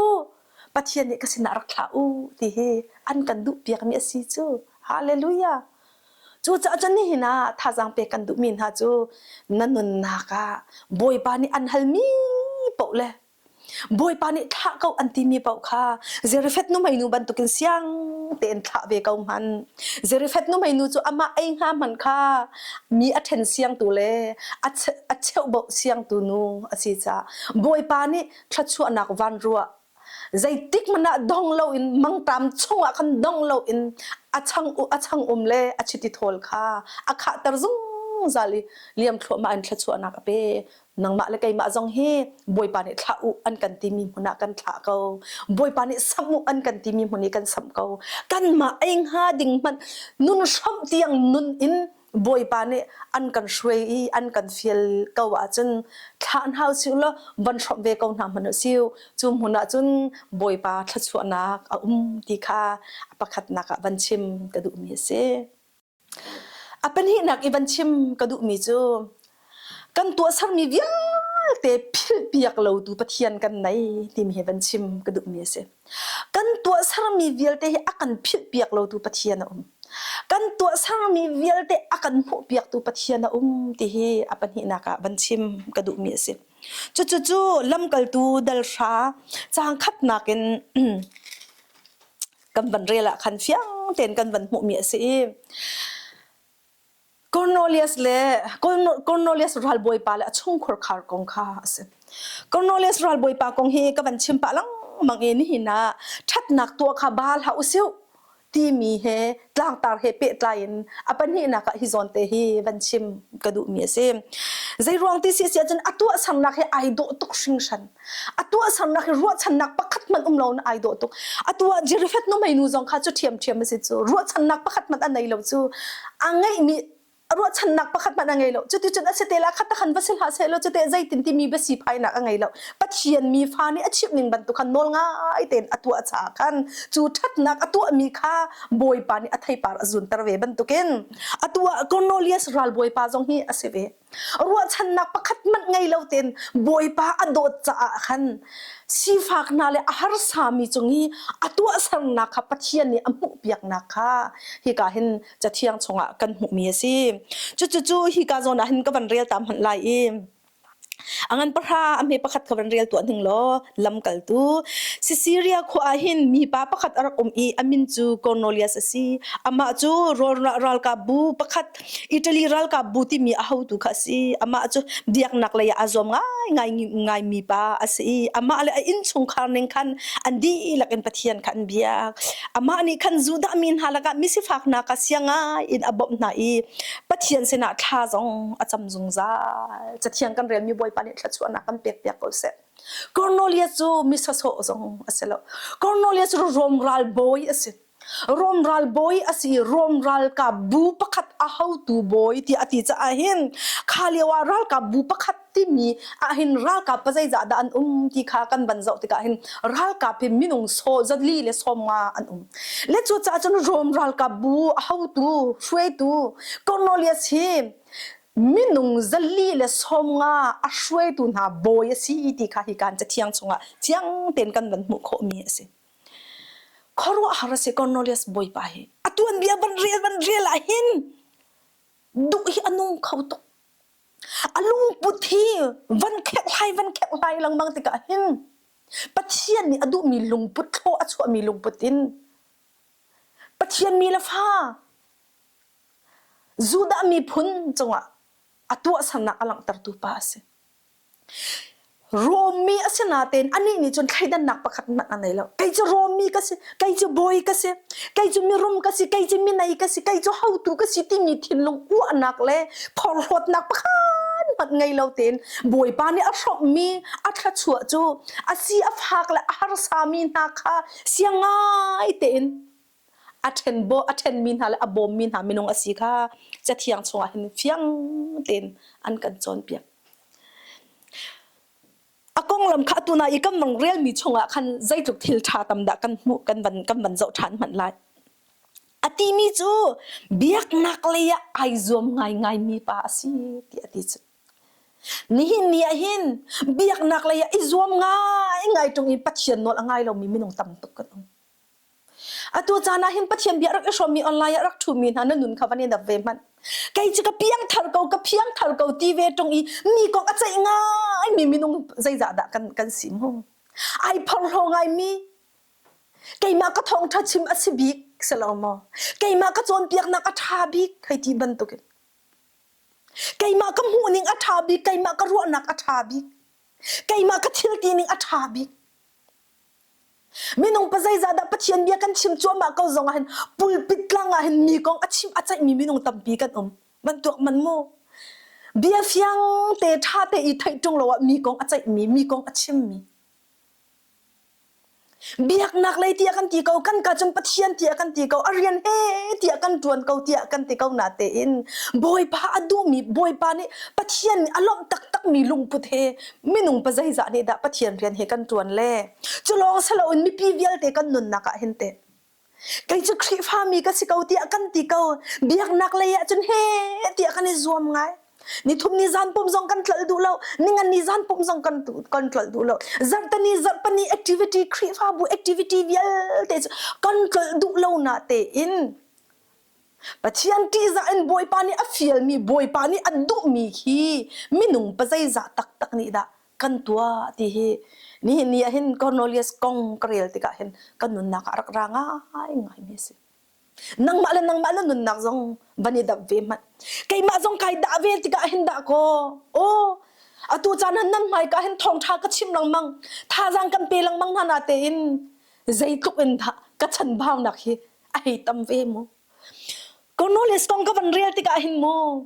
Pathian nih ka sinah rak thlah u ti hi an kan duh piakmi a si cu. Hallelujah. Cucaah cun nihin ah thazaang pek kan duhmi hna cu na nunnak ah Bawipa nih an halmi paoh le Bawipa nih thlah ko an timi paoh kha Zarephath nuhmeinu bantukin siang tein thlah ve ko hmanh. Zarephath nuhmeinu cu amah ei hnga hmanh kha mi a ṭhen siangtu le a cheuhboh siangtu nu a si caah Bawipa nih thluachuahnak van ruah zeitik hmanh ah dong loin mangṭam chungah khan dong loin a chang a chang um le a chiti thawl kha a khahter zungzal i liam thluahmah in thluachuahnak a pe nangmah le keimah zong hi Bawipa nih thlah u an kan timi hmun ah kan thlah ko Bawipa nih samh u an kan timi hmun i kan samh ko kanmah ei hnga ding hmanh nun hramh tiang nun in Bawipa nih an kan hruai i an kan fial ko ahcun thlah hna usih law van hrawmh ve ko hna hmanh usih cu hmun ah cun Bawipa thluachuahnak a um ti kha a pakhatnak ah van chim ka duhmi a si. A pahnihnak i van chim ka duhmi cu kan tuahsermi vialte philhpiak lotu Pathian kan nei timi hi van chim ka duhmi a si. Kan tuahsermi vialte hi a kan philhpiak lotu Pathian a um. Kan tuahsermi vialte a kan hmuhpiaktu Pathian a um ti hi a pahnihnak ah van chim ka duhmi a si. Cucu lamkaltu dal hra caang khatnak in kan van rel ah khan fiang tein kan van hmuhmi a si i Cornelius le Cornelius ralbawipa le a chungkhar khar kong kha a si. Cornelius ralbawipa kong hi ka van chim pah lengmang i nihin ah ṭhatnak tuah kha baal hlah usih timi he tlangtar he pehtlai in a pahnihnak ah hi zawn te hi van chim ka duhmi a si. Zeiruang ti si si ahcun a tuahsernak hi ai dawh tuk hringhran. A tuahsernak hi ruahchannak pakhat hmanh um lo in ai dawh tuk. Atu ah Jirifet nuhmeinu zong kha cu ṭhiamṭhiam a si cu. Ruahchannak pakhat hmanh a nei lo cu. A ngeihmi ruahchannak pakhat hmanh a ngei lo. Cuticun a si te la khat khan va si hlah seh law cute zeitin timi biasi phainak a ngei lo. Pathian mi fa nih a chimh ning bantuk khan nawl ngai tein a tuah caah khan cu ṭhatnak a tuahmi kha Bawipa nih a theipar a zunter ve bantukin atu ah Cornelius ralbawipa zong hi a si ve. Ruahchannak pakhat hmanh ngei lo tein Bawipa a dawt caah khan sifak hna le a harsami cung i a tuahsernak kha Pathian nih a hmuhpiaknak kha hika hin Cathiang chungah kan hmuhmi a si. Cucu hika zawn ah hin ka van rel ta hmanh lai i. A ngan pahra a hme pakhat kha van rel tuah ning law lamkaltu Sisiria khua ah hin mipa pakhat a rak um i a min cu Cornelius a si. Amah cu ralkap bu pakhat Italy ralkap bu timi a hotu kha a si. Amah cu biaknak lei ah aa zuam ngaingai ngaimi pa a si i amah le a innchungkhar ning khan an dihlak in Pathian kha an biak. Amah nih khan Judah mi hna lakah misifak hna kha siang ngai in a bawmh hna i Pathian sinah thla zong a cam zungzal. Cathiang kan relmi Bawipa nih thluachuahnak kan pekpiak ko seh. Cornelius cu mi sawsawh zong a si lo. Cornelius cu Rom ralbawi a si. Rom ralbawi a si i Rom ralkap bu pakhat a hotu bawi tiah a ti caah hin kha lio ah ralkap bu pakhat timi ah hin ralkap pa zeizah dah an um ti kha kan van zoh tikah hin ralkap hi minung saw zatli le 50 an um. Le cucaah cun Rom ralkap bu a hotu hruaitu Cornelius hi minung zali le 50 a hruaitu hna bawi a si ti kha hi kan cathiang chungah fiang tein kan van hmuh khawhmi a si. Khuaruahhar a si Cornelius bawipa hi. A tuanbia van rel van rel ah hin duh hi a nung kho tuk. A lungput hi van kherhhlai van kherhhlai lengmang tikah hin Pathian nih a duhmi lungput thlawh a chuahmi lungput in Pathian mi le fa Judah miphun cungah a tuahsernak a langhtertu pa a si. Rom mi a si natein anih nih cun thleidannak pakhat hmanh a nei lo. Kei cu Rom mi ka si, kei cu bawi ka si, kei cu mirum ka si, kei cu minei ka si, kei cu hotu ka si timi thinlung uahnak le phorhlawtnak pakhat hmanh ngei lo tein Bawipa nih a hrawmhmi a thluachuah cu a si a fak le a harsami hna kha siang ngai tein a ṭhen bo a ṭhenmi hna le a bawmmi hna minung a si kha Cathiang chungah hin fiang tein an kan cawnpiak. A konglam kha atu na i kan rong relmi chungah khan zeitluk thil ṭha tam dah kan hmuh kan van kan van zoh ṭhan hmanh lai. A timi cu biaknak lei ah ai zuam ngaingaimi pa a si ti a ti cu. Nihin ni ah hin biaknak lei ah i zuam ngaingai ṭung i Pathian nawl a ngai lomi minung tam tuk kan um. Atu caan ah hin Pathian bia rak i hrawmmi online ah rak ṭhumi hna na nun kha van i dap ve hmanh. Kei cu ka piangthar ko, ka phiangthar ko ti ve ṭung i mi kong a ceih ngaimi minung zeizah dah kan, kan si mu? Ai phorhlaw ngaimi, keimah ka thawngṭha chim a si bik si lo maw? Keimah ka cawnpiaknak a ṭha bik hei ti bantukin. Keimah ka hmuhning a ṭha bik, keimah ka ruahnak a ṭha bik, keimah ka thil tining a ṭha bik. Minung pa zeizah dah Pathian bia kan chim cuahmah ko zong ah hin pulpit tlang ah hin mi kong a chim a ceihmi minung tampi kan um. Bantuk man mu. Bia fiang te ṭha te i theih ṭung lo ah mi kong a ceihmi, mi kong a chimmi. Biaknak lei tiah kan ti ko, kan ka cun Pathian tiah kan ti ko, a rian he tiah kan ṭuan ko tiah kan ti ko na tein Bawipa a duhmi, Bawipa nih Pathian nih a lawmh taktakmi lungput he minung pa zeizah nih dah Pathian rian he kan ṭuan le cu lawng si loin mipi vialte kan nunnak ah hin teh kei cu Khrihfa mi ka si ko tiah kan ti ko biaknak lei ah cun he tiah kan i zuam ngai nithum ni zan pum zong kan tlolh duh lo ningan ni zan pum zong kan kan tlolh duh lo zarhtani zarhpani activity Khrihfabu activity vialte cu kan tlolh duh lo na tein Pathian ṭihzah in Bawipa nih a fialmi, Bawipa nih a duhmi hi minung pa zeizah taktak nih dah kan tuah ti hi nihin ni ah hin Cornelius kong ka rel tikah hin kan nunnak ah rak ra ngaingaimi a si. Nangmah le nangmah na nunnak zong van i dap ve hmanh. Keimah zong kai dah ve tikah hin dah kaw, aw, atu caan han nan hmaika hin thawngṭha ka chim lengmang, thazaang kan pe lengmang hna na tein zeitluk in dah ka chanbaunak hi a hei tam ve mu. Cornelius kong ka van rel tikah hin mu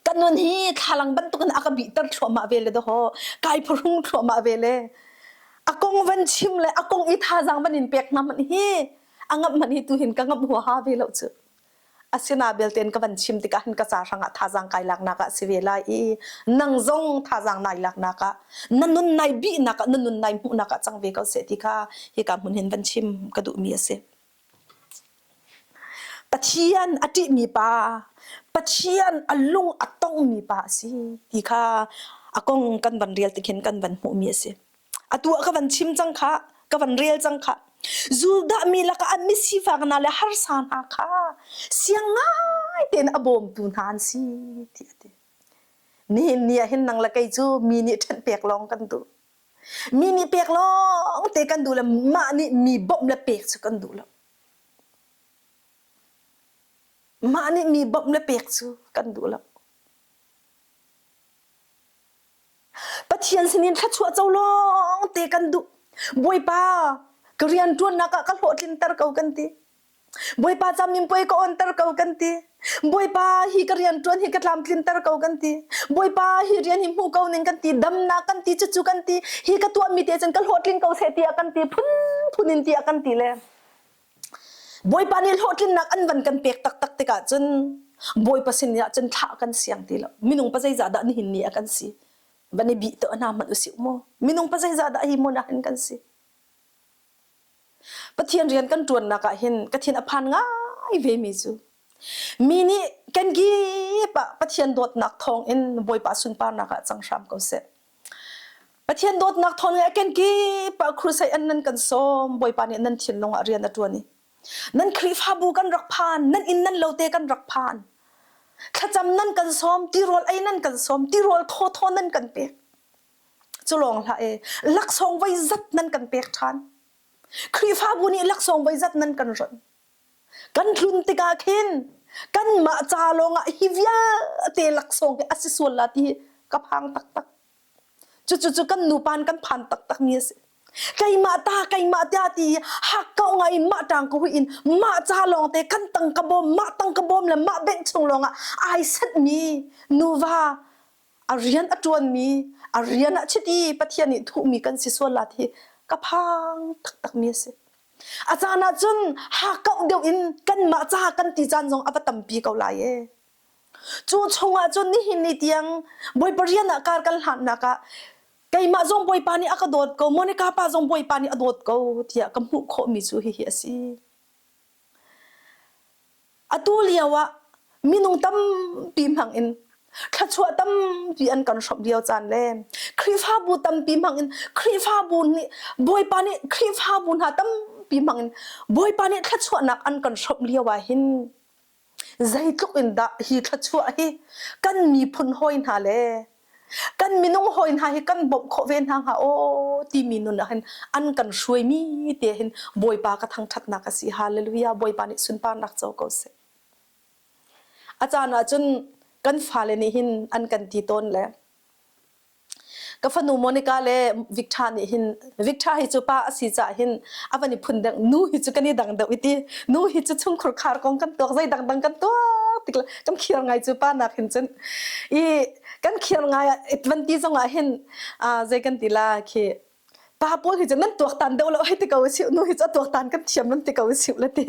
ka nun hi thlalang bantukin a ka bihter thluahmah ve le daw kai phuhrung thluahmah ve le a kong van chim le a kong i thazaang van in pek hna hmanh hi a ngamh hmanh hi tu hin ka ngamh huaha ve lo cu asina belten ka van chim tikah hin ka ca hrangah thazaang kai laknak ah si ve lai i nang zong thazaang nai laknak ah na nun nai bihnak ah na nun nai hmuhnak ah cang ve ko seh ti kha hika hmun hin van chim ka duhmi a si. Pathian a ṭihmi pa, Pathian a lung a tongmi pa a si ti kha a kong kan van rel tik hin kan van hmuhmi a si. Atu ah ka van chim cang kha, ka van rel cang kha. Judah mi lakah an misifak hna le harsa hna kha siang ngai tein a bawmtu hna an si ti a ti. Nihin ni ah hin nang le kei cu mi nih ṭhenh pek lawng kan duh. Mi nih pek lawng te kan duh le mah nih mi bawmh le pek cu kan duh lo. Mah nih mi bawmh le pek cu kan duh lo. Pathian sinin thluachuah co lawng te kan duh. Bawipa, ka rianṭuannak ah ka hlawhtlinter ko kan ti. Bawipa caminpuai ka onter ko kan ti. Bawipa hi ka rianṭuan hi ka tlamtlinter ko kan ti. Bawipa hi rian hi hmu ko ning kan ti. Damnak kan ti, cucu kan ti. Hi ka tuahmi te cun ka hlawhtling ko seh tiah kan ti. Phunphun in tiah kan ti le. Bawipa nih hlawhtlinnak an van kan pek taktak tikah cun Bawipa sin ah cun thlah kan siang ti lo. Minung pa zeizah dah nihin ni ah kan si? Van i bih tuah hna hmanh usih mu. Minung pa zeizah dah hi hmun ah hin kan si? Pathian rian kan ṭuannak ah hin ka thin a phan ngai ve mi cu mi nih kan kip ah Pathian dawtnak thawng in Bawipa sunparnak ah cang hram ko seh. Pathian dawtnak thawng in a kenkip ah crusade an nan kan sawm Bawipa nih nan thinlung ah rian a ṭuan i nan Khrihfabu kan rak phan nan inn nan lo te kan rak phan thlacam nan kan sawm tirawl ei nan kan sawm tirawl thawthaw nan kan pek cu lawng hlah e laksawng voi zat nan kan pek ṭhan Khrihfabu nih laksawng voi zat nan kan ronh kan tlun tikah khin kanmah ca lawngah hi vialte laksawng hi a si sual la ti ka phang taktak cucu cu kan nupa kan phan taktak mi a si keimah ta keimah tia ti hak ko ngai in mah tang ko in mah ca lawng te kan tangka bawm mah tangka bawm le mah bank chung lawng ah ai set mi nuva a rian a ṭuan mi a rian ah chiti Pathian nih thuhmi kan si sual la ti ka phang taktak mi a si A caan ah cun hakkauh deuh in kanmah ca kan ti caan zong a va tampi ko lai ee. Cu chungah cun nihin ni tiang Bawipa rian ah kar kan hlannak ah keimah zong Bawipa nih a ka dawt ko, Monica pa zong Bawipa nih a dawt ko tiah ka hmuh khawhmi cu hihi a si. Atu lio ah minung tampi hmang in thluachuah tampi an kan hrawmh lio caan le Khrihfabu tampi hmang in Khrihfabu nih Bawipa nih Khrihfabu hna tampi hmang in Bawipa nih thluachuahnak an kan hrawmh lio ah hin zeitluk in dah hi thluachuah hi kan miphun hawi hna le kan minung hawi hna hi kan bawmh khawh ve hna hnga aw timi nun ah hin an kan hruaimi te hin Bawipa ka thangṭhatnak a si hallelujah Bawipa nih sunparnak co ko seh a caan ah cun kan fale nih hin an kan ti tawn le ka fanu Monica le Victor nih hin Victor hi cu pa a si caah hin a van i phun dang nu hi cu kan i dang deuh i ti nu hi cu chungkhur khar kong kan tuak zei dang dang kan tuak tik kan khiar ngai cu pa nak hin cun i kan khiar ngai van ti zong ah hin zei kan ti la khi pa pawl hi cu nan tuak tan deuh lo hei ti ko si nu hi cu a tuak tan kan thiam nan ti ko si la ti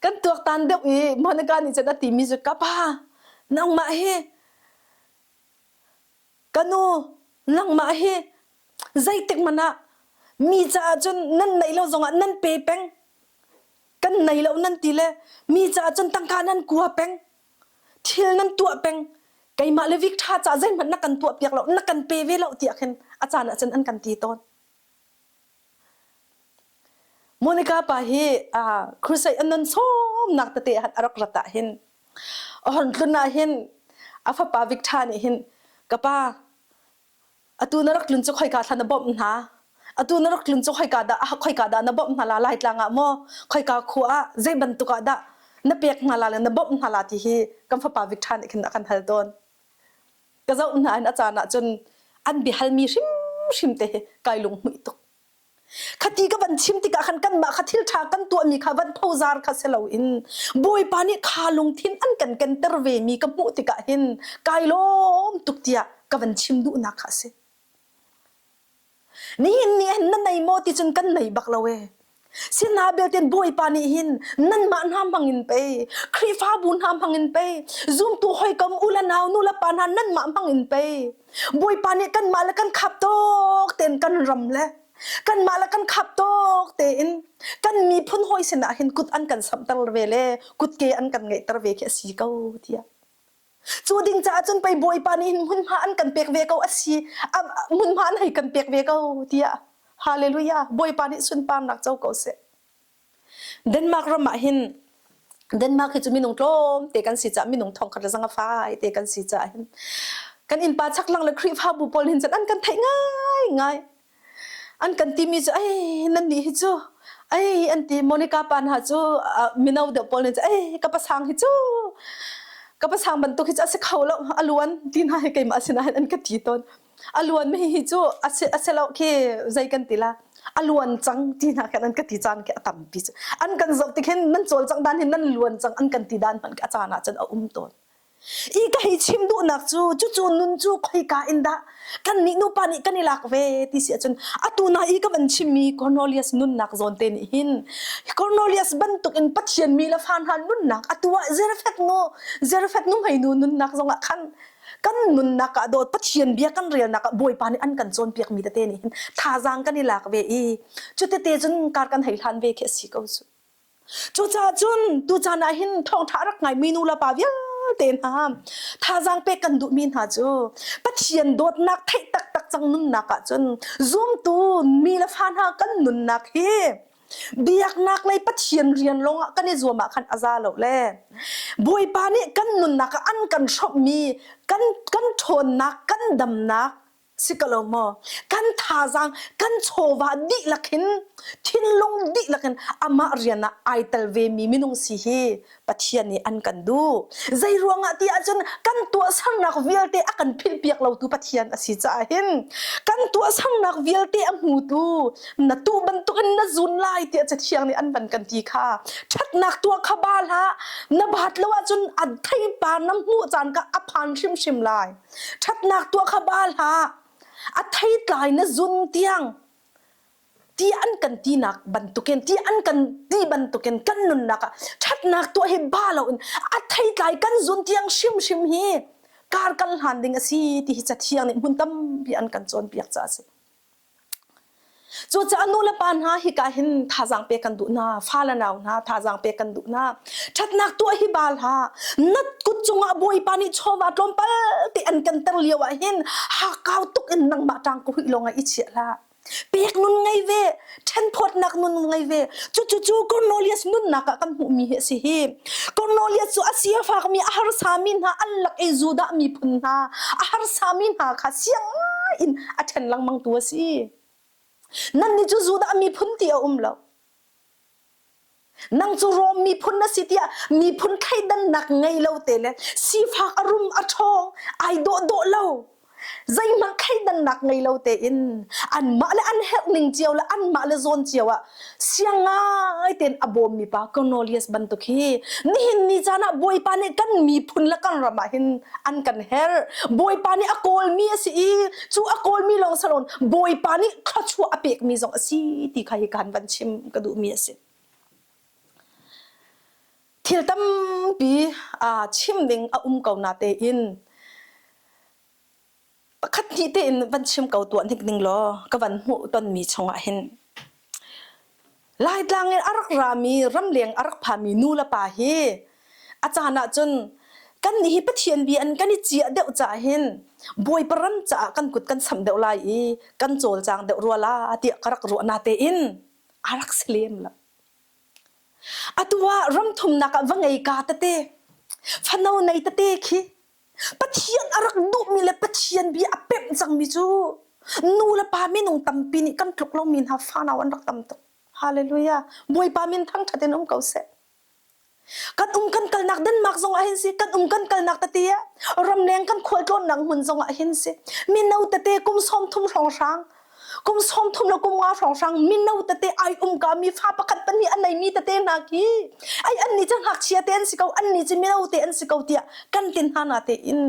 kan tuak tan deuh i Monica nih cun a ti mi cu ka pa nangmah hi Ka nu, nangmah hi zeitik hmanh ah mi caah cun nan neih lo zongah nan pe peng. Kan nei lo nan ti le mi caah cun tangka nan kua peng. Thil nan tuah peng. Keimah le Victor caah zeihmanh na kan tuah piak lo, na kan pe ve lo tiah khin a caan ah cun an kan ti tawn. Monica pa hi crusade an nan sawmnak tete a rak rat ah hin a hon tlun ah hin a fapa Victor nih hin ka pa atu na rak tlun cu khoika thla na bawmh hna atu na rak tlun cu khoika dah khoika dah na bawmh hna la Laitlang ah maw khoika khua ah zei bantuk ah dah na pek hna la le na bawmh hna la ti hi kan fapa Victor nih khin a kan hal tawn ka zoh hna in a caan ah cun an biahalmi hrimhrim te hi kai lunghmuih tuk. Khati ka van chim tikah khan kanmah kha thil ṭha kan tuahmi kha van phozar kha si loin Bawipa nih kha lungthin an kan kenter vemi ka hmuh tikah hin kai lawm tuk tiah ka van chim duhnak kha a si. Nihin ni hin na nei maw ti cun kan nei bak lo ee. Sinah belte Bawipa nih hin nanmah hna hmang in pei, Khrihfabu hna hmang in pei, zumtu hawikom u le nau nu le pa hna nanmah hmang in pei, Bawipa nih kanmah le kan khap tawk tein kan ram le kanmah le kan khap tawk tein kan miphun hawi sinah hin kut an kan samhter ve le kutke an kan ngeihter ve khi a si ko tiah Cu ding caah cun pei Bawipa nih hin hmunhma an kan pek ve ko a si hmunhma an hei kan pek ve ko tiah Hallelujah Bawipa nih sunparnak co ko seh. Denmark ram ah hin Denmark hi cu minung tlawm te kan si caah minung thong khat le zanga fai te kan si caah hin kan innpa chaklang le Khrihfabu pawl hin cun an kan theih ngai ngai. An kan timi cu ei nan nih hi cu ei an ti Monica pa hna cu mino deuh pawl nih cu ei ka pasang hi cu ka pasang bantuk hi cu a si kho lo a luan ti hna hi keimah sinah hin an ka ti tawn. A luan mi hi cu a si a si lo khi zei kan ti la a luan cang ti hna khan an ka ti caan khi a tampi cu an kan zoh tik hin nan cawlcangh dan hin nan luan cang an kan ti dan hmanh a caan ah cun a um tawn. I ka hei chim duhnak cu cucu nun cu khoika in dah kan nih nupa nih kan i lak ve ti si ahcun atu na i ka van chimmi Cornelius nunnak zawn te nih hin Cornelius bantuk in Pathian mi le fa hna nunnak atu ah Zarephath nu Zarephath nu hmeinu nunnak zongah khan kan nunnak ah dawt Pathian bia kan relnak ah Bawipa nih an kan cawnpiak mi tete nih hin thazaang kan i lak ve i cu tete cun kar kan hei hlan ve khi a si ko cu. Cucaah cun tuchan ah hin thawngṭha a rak ngaimi nu le pa vialte hna thazaang pek kan duhmi hna cu Pathian dawtnak theih taktak cang nunnak ah cun zumtu mi le fa hna kan nunnak hi biaknak lei Pathian rian lawngah kan i zuam ah khan a za lo le Bawipa nih kan nunnak ah an kan hrawmhmi kan kan ṭhawnnak kan damnak si ko lo maw kan thazaang kan chawva dihlak hin thinlung dihlak in amah rian ah ai tel ve mi minung si hi Pathian nih an kan duh zei ruangah ti ahcun kan tuahsernak vialte a kan philhpiak lotu Pathian a si caah hin kan tuahsernak vialte a hmutu na tuh bantukin na zun lai tiah cathiang nih an van kan ti kha ṭhatnak tuah kha ba hlah na baat lo ahcun a theipar na hmuh caan kha a phan hrimhrim lai Ṭhatnak tuah kha ba hlah. A theitlai na zun tiang ti an kan tinak bantukin ti an kan ti bantukin kan nunnak ah ṭhatnak tuah hi ba loin a theitlai kan zun tiang hrimhrim hi kar kan hlan ding a si ti hi cathiang nih hmun tampi an kan cawnpiak caah a si. Cucaah nu le pa hna hika hin thazaang pek kan duh hna, fa le nau hna thazaang pek kan duh hna. Ṭhatnak tuah hi bal hlah. Na kut cungah Bawipa nih chawva tlawmpal te an kan ter lio ah hin hakkau tuk in nangmah ṭang ka huih lawngah i chiah hlah. Pek nun ngei ve, ṭhenphawtnak nun ngei ve. Cucu cu Cornelius nunnak ah kan hmuhmi hi a si hi. Cornelius cu a si a fakmi, a harsami hna an lak i Judah miphun hna, a harsami hna kha siang in a ṭhen lengmangtu a si. Nannih cu Judah miphun ti a um lo. Nang cu Rom miphun na si tiah miphun thleidannak ngei lo te le sifak a rum a ṭhawng ai dawh dawh lo zeihmanh thleidannak ngei lo tein anmah le an herh ning cio le anmah le zawn cio ah siang ngai tein a bawmmi pa Cornelius bantuk hi nihin ni caan ah Bawipa nih kan miphun le kan ram ah hin an kan herh. Bawipa nih a kawlmi a si i cu a kawlmi lawng si loin Bawipa nih thluachuah a pekmi zong a si ti kha hi kan van chim ka duhmi a si. Thil tampi chim ding a um ko na tein pakhat hnih tein van chim ko tuah hnik ning law ka van hmuh tonmi chungah hin Laitlang in a rak rami ramleng a rak phami nu le pa hi a caan ah cun kan nih hi Pathian bia in kan i ciah deuh caah hin Bawipa ram caah kan kut kan samh deuh lai i kan cawlcang deuh rua la tiah ka rak ruah na tein a rak si lem lo. Atu ah ram thumnak ah va ngei ka tete fano nei tete khi Pathian a rak duhmi le Pathian bia a pemh cangmi cu nu le pa minung tampi nih kan tluk lomi hna fanau an rak tam tuk. Hallelujah. Bawipa min thangṭhat in um ko seh. Kan um kan kalnak Denmark zong ah hin si, kan um kan kalnak tete ah ramleng kan khualtlawnnak hmun zong ah hin si. Mino tete kum 30 hrawnghrang kum 30 le kum nga hrawnghrang mino tete ai um ka mi fa pakhat pahnih a neimi tete hna khi ai an nih cu ngakchia te an si ko an nih cu mino te an si ko tiah kan tin hna na te in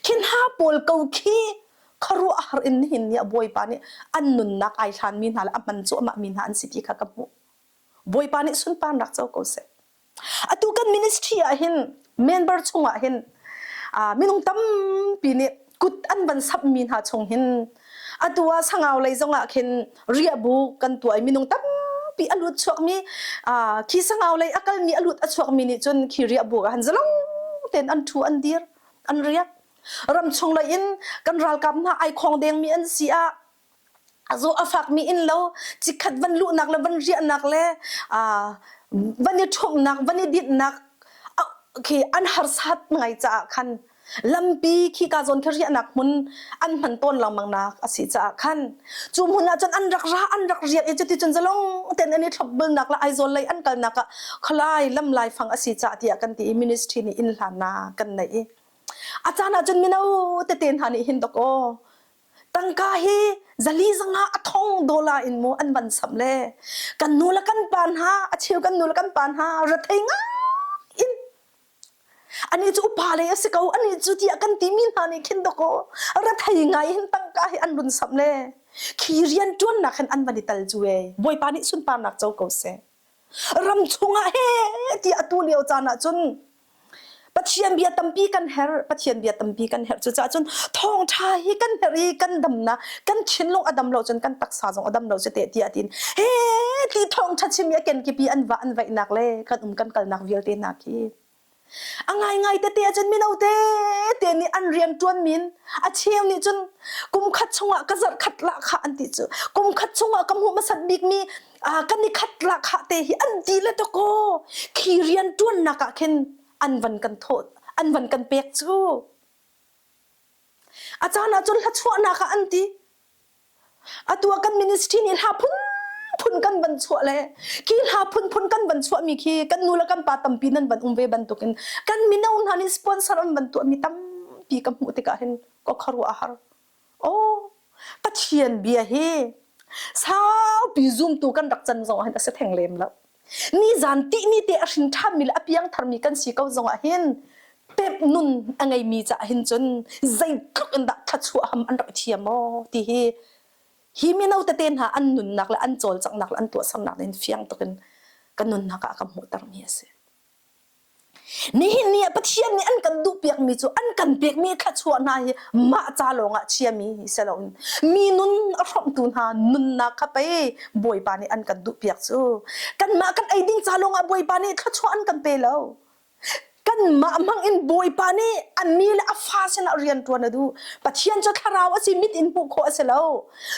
khin ha pawl ko khi khuaruahhar in nihin ni a bawipa nih an nunnak ai hlan mi hna le a hman cuahmah mi hna an si ti kha ka hmuh bawipa nih sunparnak co ko seh Atu kan ministry ah hin member chungah hin minung tampi nih kut an van samhmi hna chung hin atu ah sangau lei zongah khin riahbu kan tuah i minung tampi a lut chuakmi khi sangau lei a kalmi a lut a chuakmi nih cun khi riahbu ah han zalong tein an thu an dir an riak ramchung lei in kan ralkap hna ai khong dengmi an si ah a zaw a fakmi inn lo cikhat van luhnak le van riahnak le van i ṭhumhnak van i dinhnak. Khi an harsat ngai caah khan lampi khi ka zawn khi riahnak hmun an hman tawn lengmang nak a si caah khan cu hmun ah cun an rak ra an rak riak i cuti cun zalong ten an i thlopbulnak le Aizawl lei an kalnak ah khualai lam laifang a si caah tiah kan ti i ministry nih inn hlannak kan neih i a caan ah cun mino tete hna nih hin dok aw Tangka hi zali zanga a thong dollar in mu an van samh le kan nu le kan pa hna a cheu kan nu le kan pa hna rethei ngai in ani cu upa le a si ko ani cu tiah kan timi hna nih khin dakaw rethei ngai hin tangka hi an run samh le khi rian ṭuannak hin an van i tal cu e Bawipa nih sunparnak co ko seh ram chungah he ti atu lio caan ah cun Pathian bia tampi kan herh Pathian bia tampi kan herh cucaah cun thawngṭha hi kan herh i kan damnak kan thinlung a dam lo cun kan taksa zong a dam lo cu te tiah tiin he ti thawngṭha chim i a kenkipi an va an vaihnak le kan um kan kalnak vialte hna khi A ngaingai tete ahcun mino tete nih an rian ṭuan min a cheu nih cun kum khat chungah ka zarh khat lah khah an ti cu kum khat chungah ka hmuh hmasat bikmi kan i khat lah khah te hi an ti le dakaw khi rian ṭuannak ah khin an van kan thawh an van kan pek cu a caan ah cun hla chuahnak ah an ti Atu ah kan ministry nih hla phunphun kan van chuah le khi hla phunphun kan van chuahmi khi kan nu le kan pa tampi nan van um ve bantukin kan mino hna nih sponsor an van tuahmi tampi ka hmuh tikah hin ka khuaruah a har. Oh, Pathian bia hi saupi zumtu kan rak can zong ah hin a si theng lem lo. Nizan tihni te a hrin ṭhanmi le a piangtharmi kan si ko zong ah hin pep nun a ngeimi caah hin cun zeitluk in dah thluachuah ham an rak thiam aw ti hi hi mino tete hna an nunnak le an cawlcanghnak le an tuahsernak in fiang tuk in ka nunnak ah ka hmuhtermi a si. Nihin ni ah Pathian nih an kan duhpiakmi cu an kan pekmi thluachuah hna hi mah ca lawngah chiami si loin mi nun a hrawmhtu hna nunnak kha pei Bawipa nih an kan duhpiak cu. Kanmah kan ei ding ca lawngah Bawipa nih thluachuah an kan pe lo. Kanmah hmang in Bawipa nih a mi le a fa sinah rian ṭuan a duh. Pathian cu thlarau a si, mit in hmuh khawh a si lo.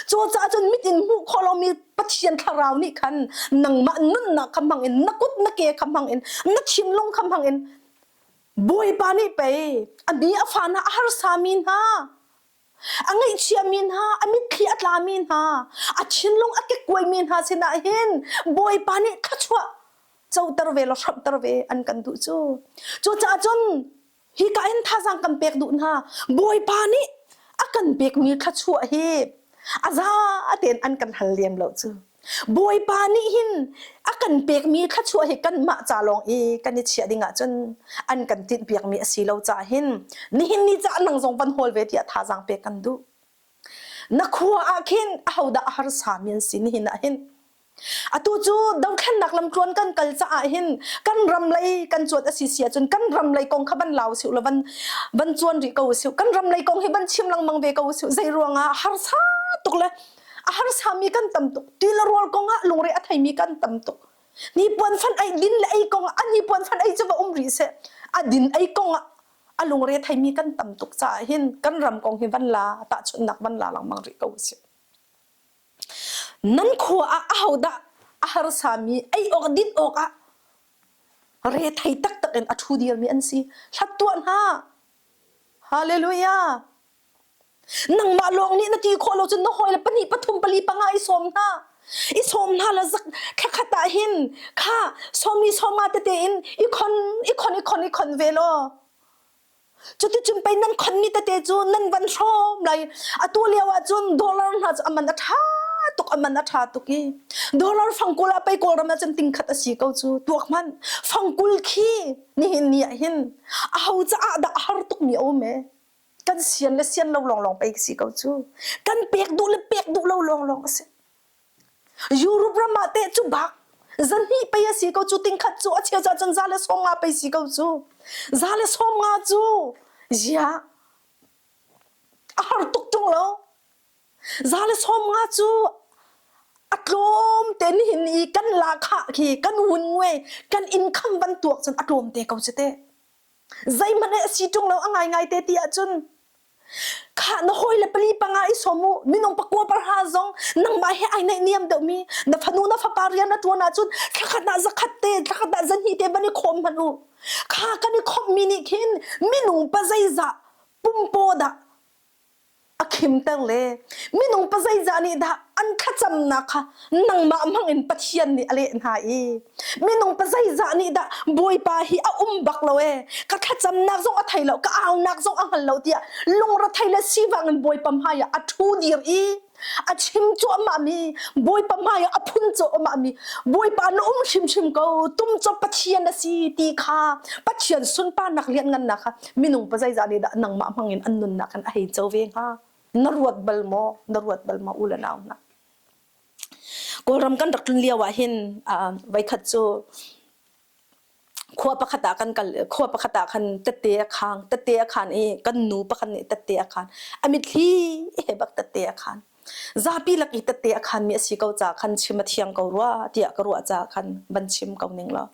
Cucaah cun mit in hmuh khawh lomi Pathian thlarau nih khan nangmah nunnak kha hmang in na kut na ke kha hmang in na thinlung kha hmang in Bawipa nih pei a mi a fa hna a harsami hna a ngaihchiami hna a mitthli a tlami hna a thinlung a kekkuaimi hna sinah hin Bawipa nih thluachuah coter ve law hramhter ve an kan duh cu cucaah cun Hika in thazaang kan pek duh hna. Bawipa nih a kan pekmi thluachuah hi a za tein an kan hal lem lo cu. Bawipa nih hin a kan pekmi thluachuah hi kanmah ca lawng i kan i chiah ding ahcun an kan tinhpiakmi a si lo caah hin nihin ni caah nang zong van hawl ve tiah thazaang pek kan duh. Na khua ah khin ahodah a harsami an si nihin ah hin? Atu cu dothlennak lamtluan kan kal caah hin kan ram lei kan cuan a si si ahcun kan ram lei kong kha van lau sih law van van cuan rih ko usih. Kan ram lei kong hi van chim lengmang ve ko usih. Zei ruangah harsa tuk le a harsami kan tam tuk. Ti le rawl kong ah lungre a theimi kan tam tuk. Hnipuan fan ei din le ei kong ah a hnipuan fan ei cu va um rih seh. A din ei kong ah a lungre theimi kan tam tuk caah hin kan ram kong hi van la tahchunhnak van la lengmang rih ko usih. Nan khua ah ahodah a harsami ei awk din awkah rethei taktak in a ṭhu dirmi an si? Hlat tuah hna. Hallelujah. Nangmah lawng nih na ti khawh lo cun na hawile pahnih pathum pali panga i sawm hna. I sawm hna la zak thlakhat ah hin kha sawmi sawma tete in i khon i khon i khon i khon ve law Cuticun pei nan khonmi tete cu nan van hrawm lai. Atu lio ah cun dollar hna cu a man a ṭha tuk, a man a ṭha tuk i dollar fangkul ah pei Kawlram ah cun tingkhat a si ko cu. Tuak hmanh. Fangkul khi nihin ni ah hin aho caah dah a har tukmi a um ee? Kan sian le sian lo lawnglawng pei si ko cu. Kan pek duh le pek duh lo lawnglawng a si. Europe ram ah teh cu bak zahnih pei a si ko cu tingkhat cu a cheu cah cun za le 50 pei si ko cu za le 50 cu ziah a har tuk ṭung lo za le 50 cu a tlawm te nihin i kan lahkhah khi kan wun ngui kan income van tuak cun a tlawm te ko cu teh zeihmanh a si ṭung lo a ngaingai te ti ahcun. Khah na hawile pali panga i sawm u, minung pakua pahra zong nangmah he ai naihniam deuhmi na fanu na fapa rian na ṭuan ahcun thlakhat ah zakhat te, thlakhat ah zahnih te van i khawm hmanh u. Kha kan i khawmhmi nih khin minung pa zeizah pumpaw dah a khimter le minung pa zeizah nih dah an thlacamnak kha nangmah hmang in Pathian nih a leh hna i minung pa zeizah nih dah Bawipa hi a um bak lo ee ka thlacamnak zong a thei lo ka aunak zong a hngal lo tiah lungrethei le sivang in Bawipa hmai ah a ṭhu dir i a chim cuahmah mi Bawipa hmai ah a phun cuahmah mi Bawipa na um hrimhrim ko tum cop Pathian a si ti kha Pathian sunparnak lianngannak kha minung pa zeizah nih dah nangmah hmang in an nunnak kan a hei co ve hnga na ruat bal maw na ruat bal maw u le nau hna Kawlram kan rak tlun lio ah hin voikhat cu khua pakhat ah kan kal khua pakhat ah khan tette a khang tette a khan i kan nu pakhat nih tette a khan a mitthli he bak tette a khan zapi lak i tette a khan mi a si ko ca khan chim a thiang ko rua tiah ka ruah ca khan van chim ko ning law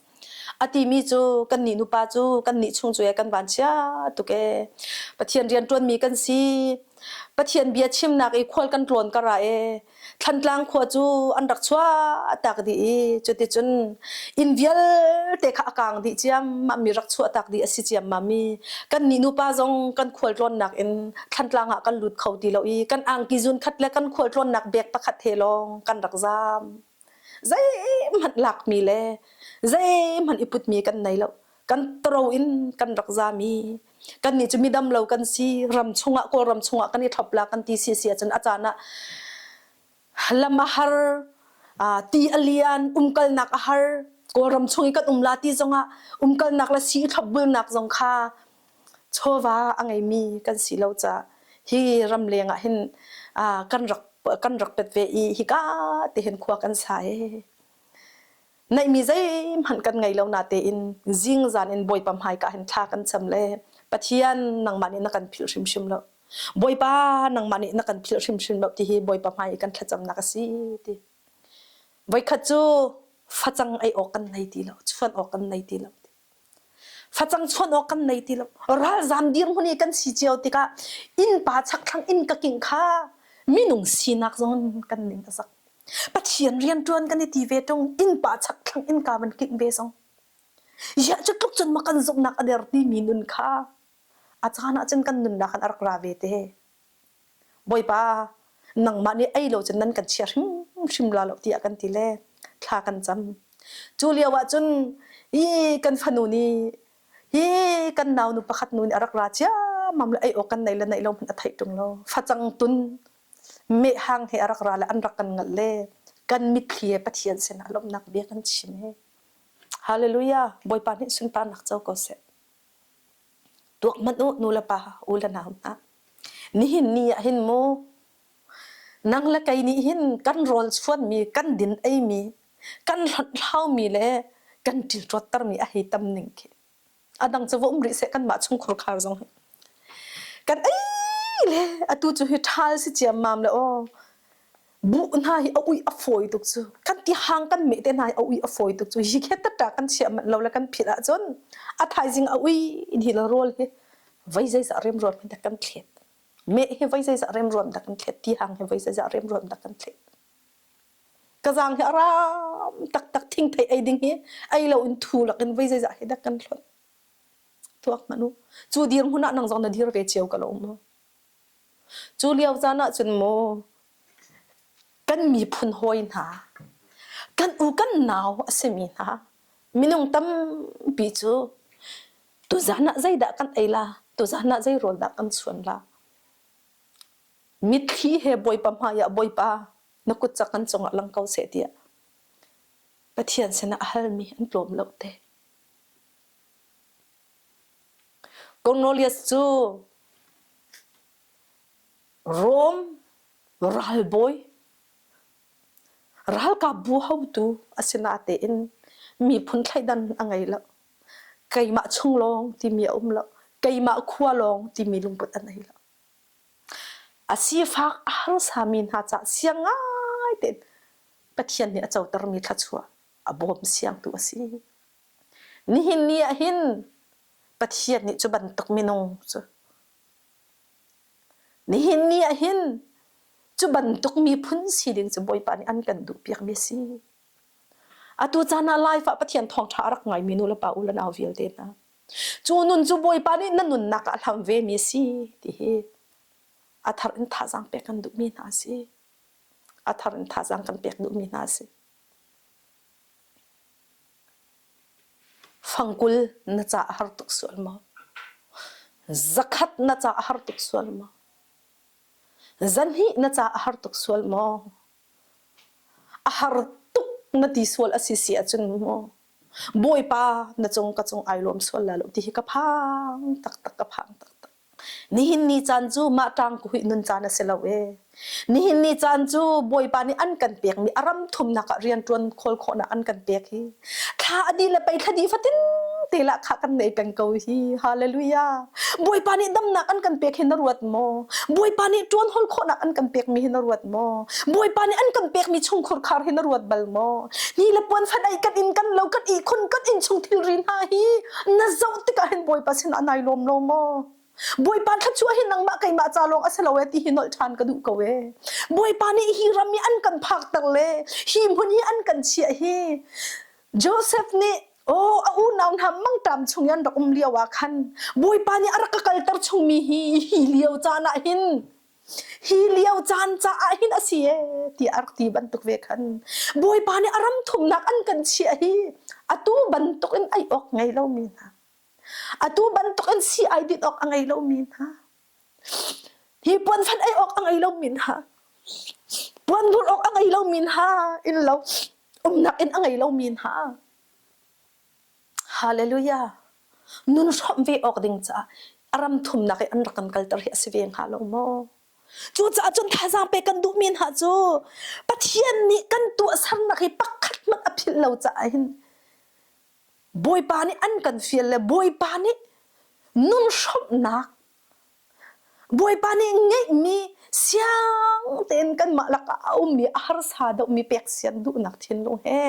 A timi cu kannih nupa cu kannih chung cu kan van chia tuk ee. Pathian rianṭuanmi kan si. Pathian bia chimnak i khual kan tlawn kar ah ee Thlantlang khua cu an rak chuah tak dih i cuticun inn vialte kha a kaang dih ciammam mi rak chuah tak dih a si ciammam i kannih nupa zong kan khual tlawnnak in Thlantlang ah kan lut kho ti lo i kan angki zun khat le kan khual tlawnnak bag pakhat he lawng kan rak zaam. Zeihmanh lakmi le zeihmanh i putmi kan nei lo. Kan tro in kan rak zami. Kannih cu midam lo kan si. Ram chungah Kawlram chungah kan i thlop la kan ti si si ahcun a caan ah lam a har, ti a lian, umkalnak a har. Kawlram chung i kan um la ti zongah umkalnak le sii thlopbulnak zong kha chawva a ngeimi kan si lo caah hi ramleng ah hin kan rak kan rak pet ve i hika te hin khua kan sa e. Neihmi zeihmanh kan ngei lo na tein zingzan in Bawipa hmaika hin thla kan cam le Pathian nangmah nih na kan philh hrimhrim lo. Bawipa nangmah nih na kan philh hrimhrim lo ti hi Bawipa hmai i kan thlacamnak a si ti. Voikhat cu facang ei awk kan nei ti lo, chuan awk kan nei ti lo. Facang chuan awk kan nei ti lo. Ralzam dirhmun i kan si cio tikah innpa chakthlang inn ka kingh kha minung sinak zong in kan ning a zak. Pathian rianṭuan kan i ti ve ṭung innpa chakthlang innka van kingh ve zong. Ziah cu tluk cun ma kan zumhnak a der timi nun kha a caan ah cun kan nunnak in a rak ra ve te. Bawipa, nangmah nih ei lo cun nan kan chia hrimhrim la lo tiah kan ti le thla kan cam. Cu lio ah cun hi kan fanu nih hi kan naunu pakhat nu nih a rak ra ciammam le ei awk kan nei le neih lo hmanh a theih ṭung lo. Facang tun mehhang he a rak ra le an rak kan ngalh le kan mitthli he Pathian sinah lawmhnak bia kan chim he. Hallelujah! Bawipa nih sunparnak co ko seh. Tuak hmanh u nu le pa, u le nau hna. Nihin ni ah hin mu nang le kei nih hin kan rawl chuanmi, kan din eimi, kan hlawmi le kan ṭilṭawttermi a hei tam ning khi. A dang cu va um rih seh kanmah chungkhur khar zong hi. Kan ei le atu cu hi ṭhal si ciammam le aw buh hna hi a uih a fawi tuk cu kan ti hang kan meh te hna hi a uih a fawi tuk cu hi khe tatta kan chiah manh lo le kan philh ahcun a thaizing a ui hi le rawl hi voi zeizah remruam hi dah kan thlet meh hi voi zeizah remruam dah kan thlet ti hang hi voi zeizah remruam dah kan thlet ka zang hi a ram taktak thingthei ei ding hi ei lo in thu lak in voi zeizah hi dah kan hlonh tuak hmanh u cu dirhmun ah nang zong na dir ve cio ka lo mu Cu lio caan ahcun maw kan miphun hawi hna, kan u kan nau a simi hna, minung tampi cu tuzaan ah zeidah kan ei la, tuzaan ah zei rawl dah kan chuan la. Mitthli he Bawipa hmai ah Bawipa na kut cak kan cungah lang ko seh tiah Pathian sinah a halmi an tlawm lo te. Cornelius cu Rom ralbawi ralkapbu hotu a si natein miphun thleidan a ngei lo. Keimah chung lawng timi a um lo. Keimah khua lawng timi lungput a nei lo. A sifak a harsami hna caah siang ngai tein Pathian nih a cotermi thluachuah a bawm siangtu a si. Nihin ni ah hin Pathian nih cu bantuk minung cu Nihin ni ah hin cu bantuk miphun si ding cu Bawipa nih an kan duhpiakmi a si. Atu caan ah life ah Pathian thawngṭha a rak ngaimi nu le pa u le nau vialte hna. Cu nun cu Bawipa nih na nunnak ah a hlam vemi a si ti hi a thar in thazaang pek kan duhmi hna a si. A thar in thazaang kan pek duhmi hna a si. Fangkul na ca a har tuk sual maw? Zakhat na ca a har tuk sual maw? Zanhnih na ca a har tuk sual maw? A har tuk na ti sual a si si ahcun maw Bawipa na cung ka cung ai lawm sual lai lo ti hi ka phang taktak ka phang taktak. Nihin ni caan cu mah ṭang kuhih nun caan a si lo ee. Nihin ni caan cu Bawipa nih an kan pekmi a ram thumnak ah rianṭuan khawl khawhnak an kan pek hi. Thla a dih le pei thla dih fatin te lah kha kan nei peng ko hi. Hallelujah. Bawipa nih damnak an kan pek hi na ruat maw? Bawipa nih ṭuan hol khawhnak an kan pekmi hi na ruat maw? Bawipa nih an kan pekmi chungkhur khar hi na ruat bal maw? Ni le puan fan ei kan inn kan lo kan ihkhun kan innchung thilri hna hi na zoh tikah hin Bawipa sin ah nai lawm lo maw? Bawipa thluachuah hi nangmah keimah ca lawng a si lo e ti hi nolh ṭhan ka duh ko e. Bawipa nih hi ram hi an kan phakter le hi hmun hi an kan chiah hi Joseph nih oh a unau hna mangṭam chung i an rak um lio ah khan Bawipa nih a rak ka kalter chungmi hi hi lio caan ah hin hi lio caan caah hin a si e tiah a rak ti bantuk ve khan Bawipa nih a ram thumnak an kan chiah hi atu bantuk in ei awk ngei lomi hna atu bantuk in si ai din awk a ngei lomi hna hi puan fan ei awk a ngei lomi hna puan vur awk a ngei lomi hna inn lo umnak inn a ngei lomi hna Hallelujah! Nun hrawmh ve awk ding caah a ram thumnak i an rak kan kalter hi a si ve hnga lo maw? Cucaah cun thazaang pek kan duhmi hna cu Pathian nih kan tuahsernak hi pakhat hmanh a philh lo caah hin Bawipa nih an kan fial le Bawipa nih nun hrawmhnak Bawipa nih ngeihmi siang tein kanmah lakah a ummi a harsa deuhmi pek sian duhnak thinlung he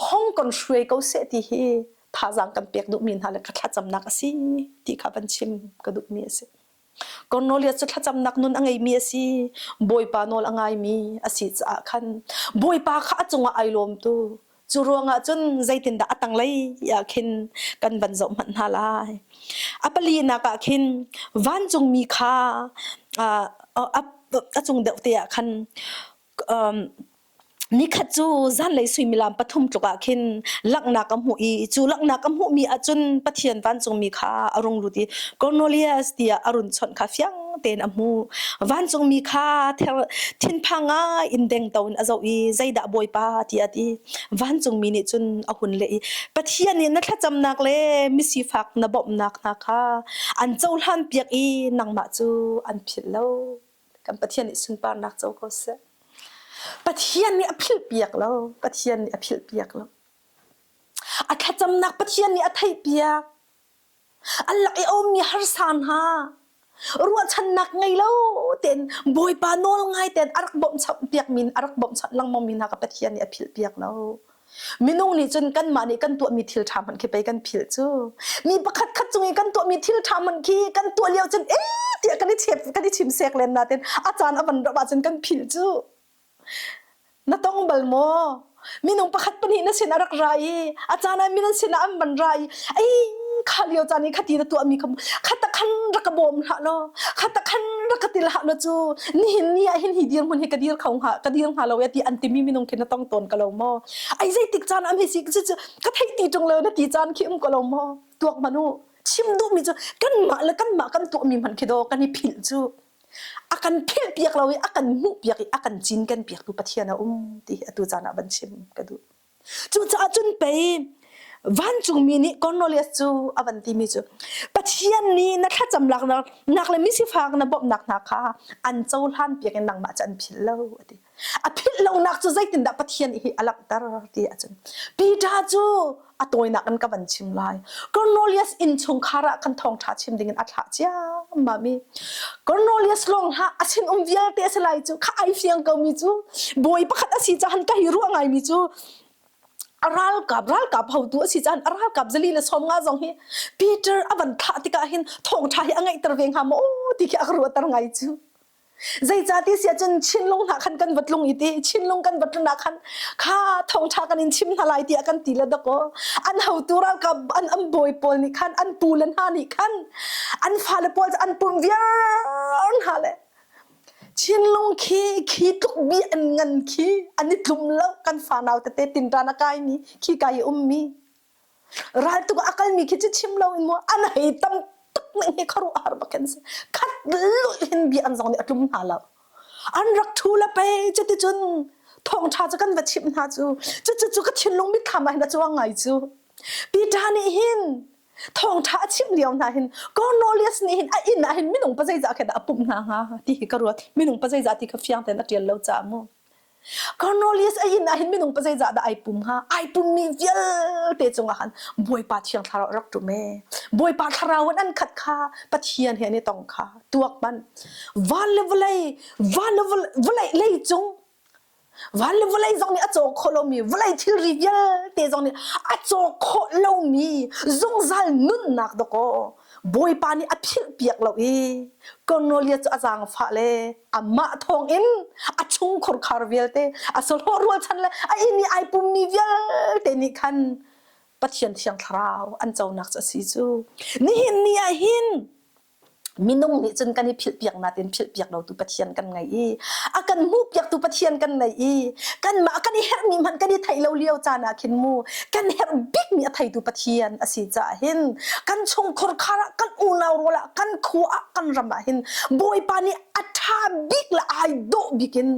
hong kan hruai ko seh ti hi thazaang kan pek duhmi hna le ka thlacamnak a si ti kha van chim ka duhmi a si. Cornelius cu thlacamnak nun a ngeimi a si. Bawipa nawl a ngaimi a si caah khan Bawipa kha a cungah ai lawmtu. Cu ruangah cun zeitindah a tanglei ah khin kan van zoh hmanh hna lai. A palinak ah khin vancungmi kha a cung deuh te ah khan Nikhat cu zanlei suimilam pathum tluk ah khin langhnak a hmuh i cu langhnak a hmuhmi ahcun Pathian vancungmi kha a rung lut i Cornelius tiah a run chawnh kha fiang tein a hmuh. Vancungmi kha thinphang ngai in dengto in a zoh i zeidah Bawipa tiah a ti. Vancungmi nih cun a hun leh i Pathian nih na thlacamnak le misifak na bawmhnak hna kha an cohlanpiak i nangmah cu an philh lo. Kan Pathian nih sunparnak co ko seh. Pathian nih a philhpiak lo. Pathian nih a philhpiak lo. A thlacamnak Pathian nih a theihpiak. An lak i a ummi harsa hna ruahchannak ngei lo tein Bawipa nawl ngai tein a rak bawmhchanh piakmi a rak bawmhchanh lengmang mi hna kha Pathian nih a philhpiak lo. Minung nih cun kanmah nih kan tuahmi thil ṭha hmanh khi pei kan philh cu. Mi pakhat khat cung i kan tuahmi thil ṭha hmanh khi kan tuah lio cun ee tiah kan i chep kan i chim sek len natin a caan a van rauh ahcun kan philh cu. Na tong bal maw? Minung pakhat pahnih na sin a rak ra i a caan ah minung sin ah an van ra i ei kha lio caan i khati na tuahmi kha khata khan rak ka bawm hlah law khata khan rak ka til hlah law cu nihin ni ah hin hi dirhmun hi ka dir kho hnga ka dir hnga lo e ti an timi minung khi na tong tawn ka lo maw ai zeitik caan am hi si cu ka theih ti ṭung lo na ti caan khi um ko lo maw tuak hmanh u chim duhmi cu kanmah le kanmah kan tuahmi hmanh khi daw kan i philh cu a kan philh piak lo i a kan hmuh piak i a kan cinken piak tu Pathian a um ti hi atu caan ah van chim ka duh Cucaah cun pei vancungmi nih Cornelius cu a van timi cu Pathian nih na thlacam nak le misifak na bawmhnak hna kha an cohlan piak in nangmah cu an philh lo a ti. A philh lonak cu zeitindah Pathian hi a langhter ti ahcun Peter cu a tawinak in ka van chim lai. Cornelius innchungkhar ah kan thawngṭha chim dingin a thlah ciammam i Cornelius lawng hlah a sinum vialte a si lai cu kha ai fiang komi cu bawi pakhat a si cahan ka hi ruah ngaimi cu. A ralkap ralkap hotu a si caan a ralkap zali le 50 zong hi Peter a van thlah tikah hin thawngṭha hi a ngeihter ve hnga maw ti khi a ka ruahter ngai cu. Zeicahti si ahcun Chinlung hna khan kan va tlung i ti Chinlung kan va tlun ah khan kha thawngṭha kan in chim hna lai tiah kan ti le dakaw an hotu ralkap an an bawi pawl nih khan an pu le hna nih khan an fale pawl cu an pumh viar hna le Chinlung khi khi tluk bi an ngan khi an i tlum lo kan fanau tete tinṭan a kaimi khi kai i ummi Raltuk a kalmi khi cu chim loin mu an hei tam tuk ning hi khuaruahhar bak an si. Khat lulh hin bia an zong nih a tlum hna lo. An rak ṭhu le pei cuticun thawngṭha cu kan va chimh hna cu. Cucu cu ka thinlung mitthlam ah hin a cuang ngai cu. Peter nih hin thawngṭha a chimh lio hna hin Cornelius nih hin a inn ah hin minung pa zeizah khi dah a pumh hna hnga ti hi ka ruat. Minung pa zeizah ti kha fiang tein a ṭial lo caah mu. Cornelius a inn ah hin minung pa zeizah dah ai pum hnga? Ai pummi vialte cungah khan Bawipa Thiang Thlarau a rak ṭum ee. Bawipa Thlarau in an khat kha Pathian he an i tong kha tuak hmanh. Van le vawlei, van le vawlei leicung, van le vawlei zong nih a caw khawh lomi, vawlei thilri vialte zong nih a caw khawh lomi zungzal nunnak dawkaw Bawipa nih a philhpiak lo i Cornelius cu a zaangfah le amah thawngin a chungkhur khar vialte a sahlawh rualchan le a inn i ai pummi vialte nih khan Pathian Thiang Thlarau an conak cu a si cu. Nihin ni ah hin minung nih cun kan i philhpiak natin philhpiak lotu Pathian kan ngei i a kan hmuhpiaktu Pathian kan ngei i kanmah kan i herhmi hmanh kan i theih lo lio caan ah khin mu kan herh bikmi a theitu Pathian a si caah hin kan chungkhur khar ah kan unau rual ah kan khua ah kan ram ah hin Bawipa nih a ṭha bik le ai dawh bik in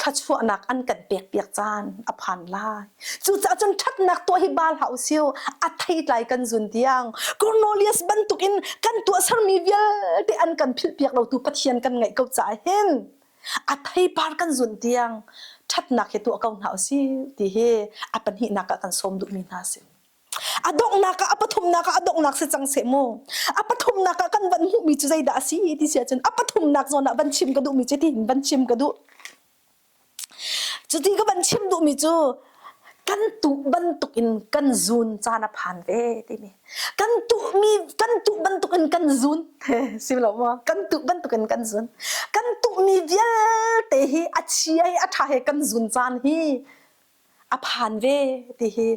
thluachuahnak an kan pekpiak caan a phan lai. Cucaah cun ṭhatnak tuah hi baal hlah usih a theitlai kan zun tiang Cornelius bantukin kan tuahsermi vialte an kan philhpiak lotu Pathian kan ngeih ko caah hin a theipar kan zun tiang ṭhatnak hi tuah ko hna usih ti hi a pahnihnak ah kan sawm duhmi hna a si. A donghnak ah a pathumnak ah a donghnak si cang seh mu. A pathumnak ah kan van hmuhmi cu zeidah a si ti si ahcun a pathumnak zawn ah van chim ka duhmi cu tihin van chim ka duh. Cuti ka van chim duhmi cu kan tuh bantukin kan zun caan a phan ve timi. Kan tuhmi kan tuh bantukin kan zun si lo maw? Kan tuh bantukin kan zun. Kan tuhmi vialte hi a chia he a ṭha he kan zun caan hi a phan ve ti hi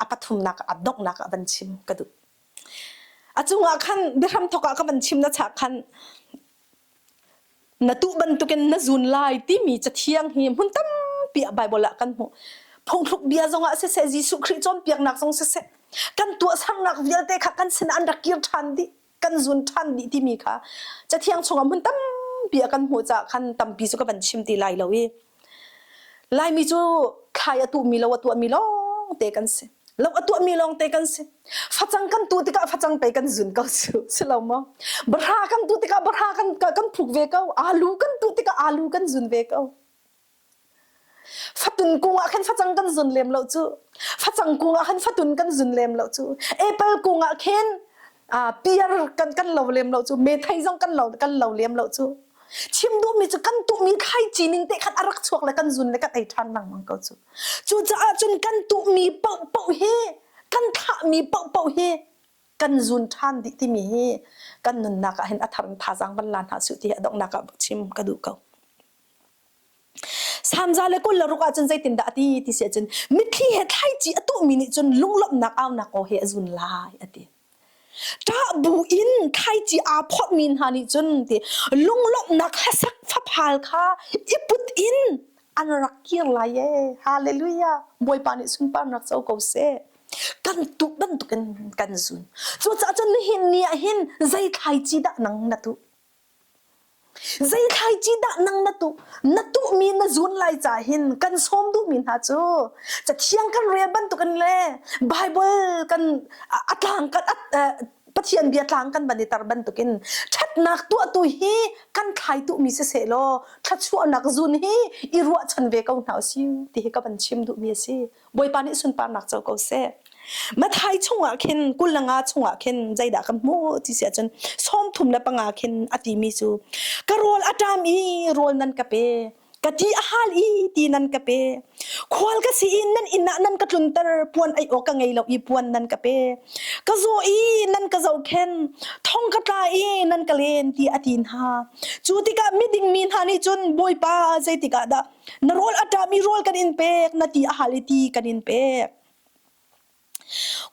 a pathumnak a donghnak ah van chim ka duh. A cungah khan biahram thawk ah ka van chim na chah khan na tuh bantukin na zun lai timi cathiang hi hmun tampi ah Bible ah kan hmuh. Phungthluk bia zongah siseh, Jesuh Khrih cawnpiaknak zong siseh, kan tuahsernak vialte kha kan sin an rak kir ṭhan dih. kan zun ṭhan dih timi kha cathiang chungah hmun tampi a kan hmuh caah khan tampi cu ka van chim ti lai lo i Laimi cu thlai a tuhmi lo a tuahmi lawng te kan si lo a tuahmi lawng te kan si facang kan tuh tikah facang pei kan zun ko cu si lo maw bahra kan tuh tikah bahra kan kan phuk ve ko alu kan tuh tikah alu kan zun ve ko Fatun kung ah khan facang kan zun lem lo cu. Facang kung ah khan fatun kan zun lem lo cu. Apple kung ah khin piar kan kan lo lem lo cu. Methei zong kan lo kan lo lem lo cu. Chim duhmi cu kan tuhmi thlaici ning te khan a rak chuak le kan zun le kan ei ṭhan lengmang ko cu. Cucaah cun kan tuhmi paohpaoh hi kan thlahmi paohpaoh hi kan zun ṭhan dih timi hi kan nunnak ah hin a thar in thazaang van la hna suh ti hi a donghnak ah chim ka duh ko. Samza le 26 ahcun zeitindah a ti ti si ahcun mitthli he thlaici a tuhmi nih cun lunglawmhnak aunak aw he a zun lai a ti. Ṭah bu in thlaici aa phorhmi hna nih cun ti lunglawmhnak hlasak faphal kha i put in an rak kir lai ee. Hallelujah. Bawipa nih sunparnak co ko seh. Kan tuh bantukin kan zun. Cucaah cun nihin ni ah hin zei thlaici dah nang na tuh? Zei thlaici dah nang na tuh? Na tuhmi na zun lai ca hin kan sawm duhmi hna cu Cathiang kan rel bantukin le Bible kan a tlang kan Pathian bia tlang kan van i tar bantukin ṭhatnak tuahtu hi kan thlai tuhmi siseh law thluachuahnak zun hi i ruahchan ve ko hna usih ti hi ka van chim duhmi a si. Bawipa nih sunparnak co ko seh. Mathai chungah khin 25 chungah khin zeidah kan hmuh ti si ahcun 35 khin a timi cu ka rawl a ṭam i rawl nan ka pe. Ka ti a hal i ti nan ka pe. Khual ka si i nan inn ah nan ka tlunter, puan ei awk ka ngei lo i puan nan ka pe. Ka zaw i nan ka zohkhenh, thong ka tla i nan ka len ti a ti hna. Cu tikah miding mi hna nih cun Bawipa zeitik ah dah na rawl a ṭami rawl kan in pek, na ti a hal i ti kan in pek.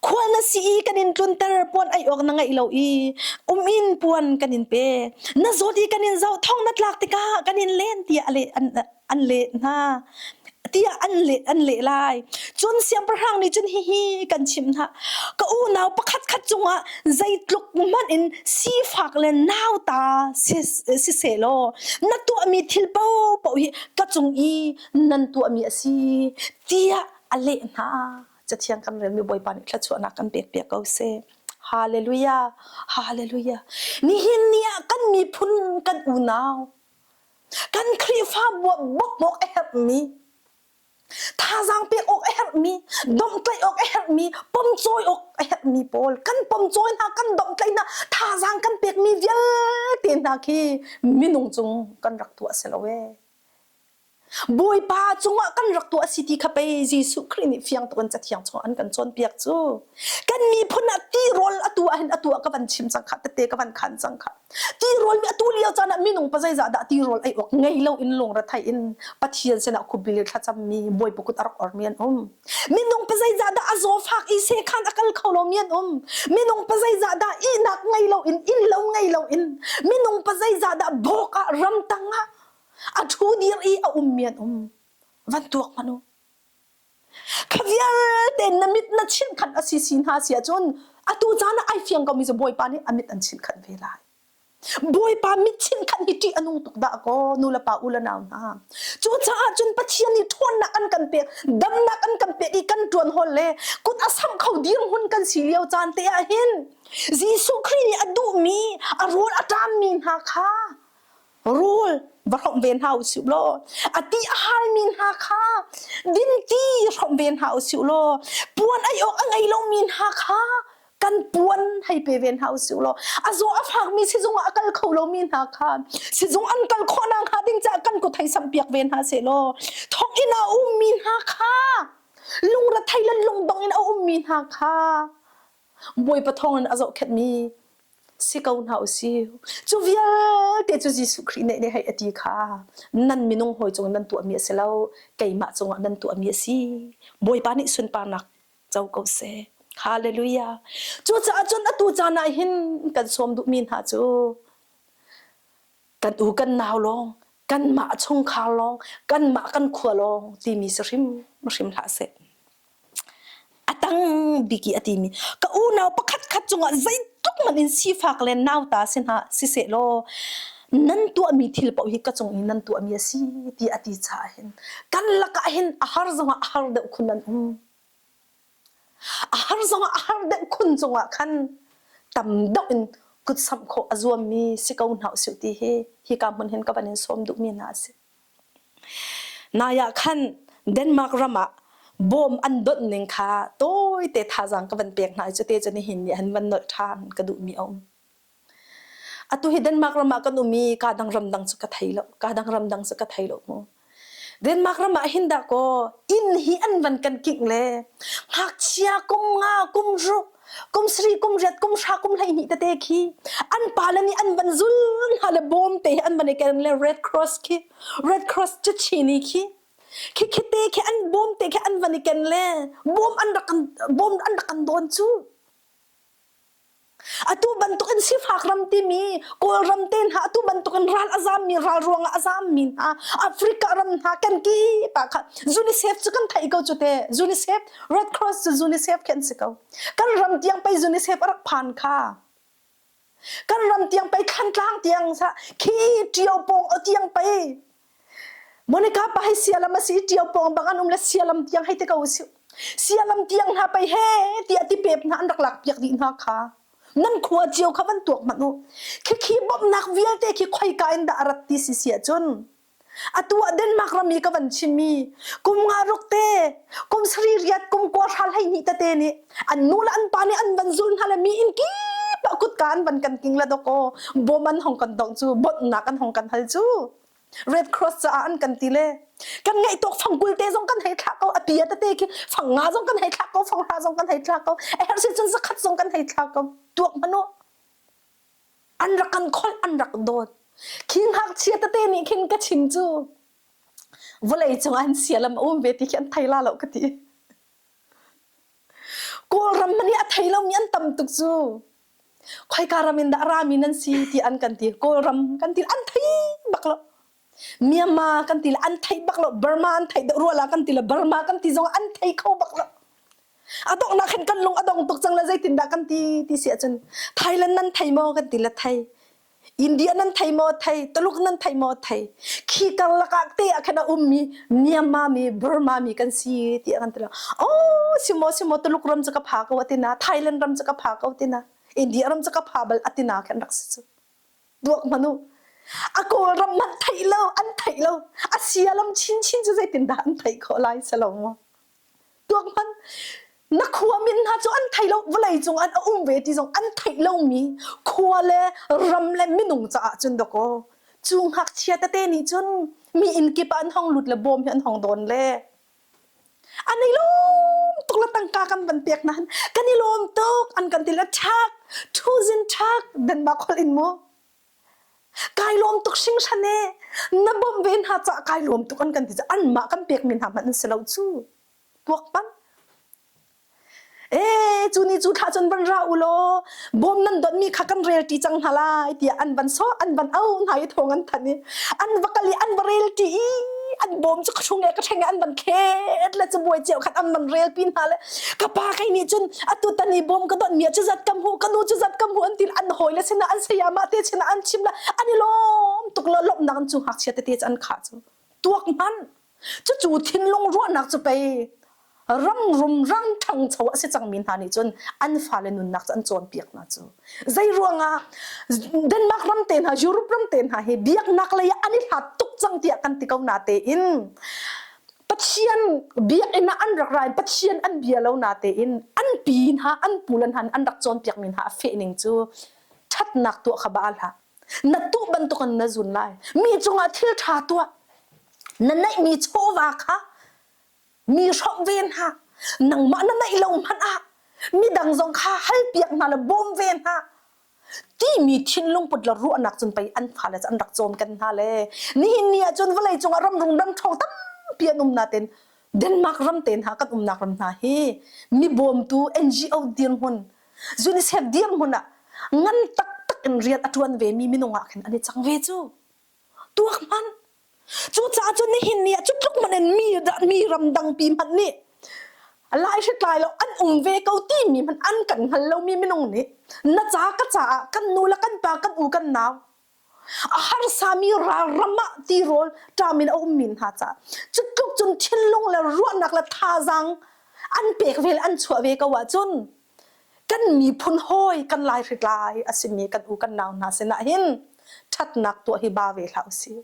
Khual na si i kan in tlunter, puan ei awk na ngeih lo i um in puan kan in pe. Na zawt i kan in zoh, thong na tlak tikah kan in len tiah a leh, an, an leh hna. Tiah an leh, an leh lai. Cun siangpahrang nih cun hihi kan chimh hna. Ka unau pakhatkhat cungah zeitluk hmanh in sifak le nauta si, siseh law na tuahmi thil paohpaoh hi ka cung i nan tuahmi a si tiah a leh hna. Cathiang kan relmi Bawipa nih thluachuahnak kan pek piak ko seh. Hallelujah. Hallelujah. Nihin ni ah kan miphun kan unau kan Khrihfabu ah bawmh awk a herhmi thazaang pek awk a herhmi domhtlaih awk a herhmi pomcawi awk a herhmi pawl kan pomcawi hna kan domhtlaih hna thazaang kan pekmi vialte hna khi minung cung kan rak tuah si lo ee. Bawipa cungah kan rak tuah a si ti kha pei Jesuh Khrih nih fiang tuk in Cathiang chungah an kan cawnpiak cu. Kan miphun ah tirawl atu ah hin atu ah ka van chim cang kha tete ka van khan cang kha. Tirawl mi atu lio caan ah minung pa zeizah dah tirawl ei awk ngei lo in lungrethei in Pathian sinah khubil i thlacam mi Bawipa kut a rak ormi an um. Minung pa zeizah dah a zawfak i sekhan a kal kho lomi an um. Minung pa zeizah dah ihnak ngei lo in inn lo ngei lo in minung pa zeizah dah bawk ah ramtang ah A ṭhu dir i a ummi an um. Van tuak hmanh u. Kha vialte na mit na chinh khat a si si hna si ahcun atu caan ah ai fiang komi cu Bawipa nih a mit an chinh khat ve lai. Bawipa mit chinh khat hi ṭih a nung tuk dah kaw nu le pa u le nau hna. Cucaah cun Pathian nih ṭhawnnak an kan pek, damnak an kan pek i kan ṭuan hawl le kut a samh kho dirhmun kan si lio caan te ah hin Jesuh Khrih nih a duhmi, a rawl a ṭammi hna kha Rawl va hrawmh ve hna usih law a ti a halmi hna kha dinti hrawmh ve hna usih law puan ei awk a ngei lomi hna kha kan puan hei pe ve hna usih law a zaw a fakmi sizung ah a kal kho lomi hna kha sizung an kal khawh nakhnga ding caah kan kut hei samhpiak ve hna seh law thonginn ah a ummi hna kha lungrethei le lungdong in a ummi hna kha Bawipa thawngin a zohkhenhmi si ko hna usih. Cu vialte cu Jesuh Khrih nih nih hei a ti kha nan minung hawi cung nan tuahmi a si lo, keimah cungah nan tuahmi a si. Bawipa nih sunparnak co ko seh. Hallelujah. Cucaah cun atu caan ah hin kan sawm duhmi hna cu kan u kan nau lawng, kanmah chungkhar lawng, kanmah kan khua lawng timi si hrim hrim hlah seh. A tang bik i a timi ka unau pakhat khat cungah zeitluk hmanh in sifak le nauta si hna siseh law nan tuahmi thil paoh hi ka cung i nan tuahmi a si ti a ti caah hin kan lakah hin a har zongah a har deuh khun an um. A har zongah a har deuh khun cungah khan tam deuh in kutsamh khawh a zuammi si ko hna usih ti hi hika hmun hin ka van in sawm duhmi hna a si. Nai ah khan Denmark ram ah bawm an donh ning kha tawite thazaang ka van pek hna i cute cu nihin ni han van nolh ṭhan ka duhmi a um. Atu hi Denmark ram ah kan um i kaa dang ramdang cu ka thei lo. Kaa dang ramdang cu ka thei lo mu. Denmark ram ah hin dah kaw inn hi an van kan kingh le ngakchia kum nga kum ruk kum sarih kum riat kum hra kum 12 tete khi an pale nih an van zul hna le bawm te hi an van i ken le Red Cross khi Red Cross cachini khi khi khi te khi an bawm te khi an van i ken le bawm an rak kan bawm an rak kan dawn cu Atu bantukin sifak ram timi Kawlram te hna atu bantukin ral a zammi ral ruangah a zammi hna Africa ram hna kan kip ah kha UNICEF cu kan theih ko cu te UNICEF Red Cross cu UNICEF khi an si ko kan ram tiang pei UNICEF a rak phan kha kan ram tiang pei Thlantlang tiang sa khi ṭio pawng tiang pei Monica pa hei sialam a si i ṭio pawng bang an um le sialam tiang hei ti ko usih. Sialam tiang hna pei he tiah tipep hna an rak lak piak dih hna kha. Nan khua cio kha van tuak hmanh u. Khikhi bawmhnak vialte khi khoika in dah a rat ti si si ahcun atu ah Denmark ram i ka van chimmi kum nga ruk te kum sarih riat kum kua hra 12 tete nih an nu le an pa nih an van zul hna le mi inn kip ah kutka an van kan king la dawkaw bawm an hong kan dong cu bawmhnak an hong kan hal cu. Red Cross caah an kan ti le kan ngeih tawk fangkul te zong kan hei thlah ko a pia tete khi fangnga zong kan hei thlah ko fanghra zong kan hei thlah ko a herh si cun zakhat zong kan hei thlah ko tuak hmanh u an rak kan kholh an rak dawt khi ngakchia tete nih khin ka chim cu vawlei cung an sialam a um ve ti khi an thei la lo ka ti Kawlram hmanh hi a thei lomi an tam tuk cu. Khoika ram in dah rami nan si ti an kan ti. Kawlram kan ti an thei bak lo. Myanmar kan ti le an thei bak lo. Burma an thei deuh rua la kan ti le Burma kan ti zong an thei kho bak lo. A donghnak hin kan lung a dong tuk cang le zeitindah kan ti ti si ahcun Thailand nan thei maw kan ti le thei. India nan thei maw thei, Tuluk nan thei maw thei. Khi karlak ah te ah khan a ummi Myanmar mi, Burma mi kan si tiah kan ti lo. Oh, simo simo Tuluk ram cu ka pha ko atina, Thailand ram cu ka pha ko tina, India ram cu ka pha bal atina khan rak si cu. Duak manu. A Kawl ram man theih lo, an theih lo. A sialam chinchin cu zeitindah an theih khawh lai selo maw? Tuak hmanh na khua min hna cu an thei lo vawlei cung an a um ve ti zong an theih lomi khua le ram le minung caah cun dakaw cu ngakchia tete nih cun mi inn kip ah an hong lut le bawm hi an hong dawn le an i lawm tuk le tangka kan van pek nain kan i lawm tuk an kan ti le ṭhak ṭhuzin ṭhak Denmark holh in mu Kai lawm tuk hringhran ee. Na bawmh ve hna caah kai lawm tuk an kan ti caah anmah kan pekmi hna hmanh an si lo cu. Tuak pang. Ee cu ni cu thla cun van ra u law bawm nan donmi kha kan rel ṭi cang hna lai tiah an van sawh an van au hna i thawng an thanh i an va kal i an va rel ṭi i an bawm cu ka hrung e ka hreng e an van khet le cabuai cio khan an van rel pi hna le ka pa kei nih cun atu tan i bawm ka don mi cu zat kam hu ka nu cu zat kam hu an ti an hawi le sinah an sayama te sinah an chim la an i lawm tuk la lawmhnak an cu ngakchia tete cu an khah cu tuak hman cucu thinlung ruahnak cu pei ram rum rang ṭhangcho a si cangmi hna nih cun an fale nunnak cu an cawnpiak hna cu zei ruangah Denmark ram te hna Europe ram te hna hi biaknak lei ah an i hlat tuk cang tiah kan ti ko na tein Pathian biakinn ah an rak ra in Pathian an bia lo na tein an pi hna an pu le hna an rak cawnpiak mi hna a feh ning cu ṭhatnak tuah kha baal hlah na tuh bantukin na zun lai mi cungah thil ṭha tuah na neihmi chawva kha mi hrawmh ve hna nangmah na neih lo hmanh ah midang zong kha halpiak hna le bawm ve hna timi thinlung put le ruahnak cun pei an fale cu an rak cawm kan hna le nihin ni ah cun vawlei cungah ramrung ramṭhawng tampi an um nain Denmark ram te hna kan umnak ram hna hi mi bawmtu NGO dirhmun UNICEF dirhmun ah ngan taktak in rian a ṭuan ve mi minung ah khin an i cang ve cu tuak hmanh Cucaah cun nihin ni ah cu tluk hmanh in mi mi ramdangpi hmanh nih lai hritlai lo an um ve ko timi hmanh an kan hngal lomi minung nih na ca ka caah kan nu le kan pa kan u kan nau a harsami ralram ah tirawl ṭam in a ummi hna caah cu tluk cun thinlung le ruahnak le thazaang an pek ve le an chuah ve ko ahcun kan miphun hawi kan lai hritlai a simi kan u kan nau hna sinah hin ṭhatnak tuah hi ba ve hlah usih.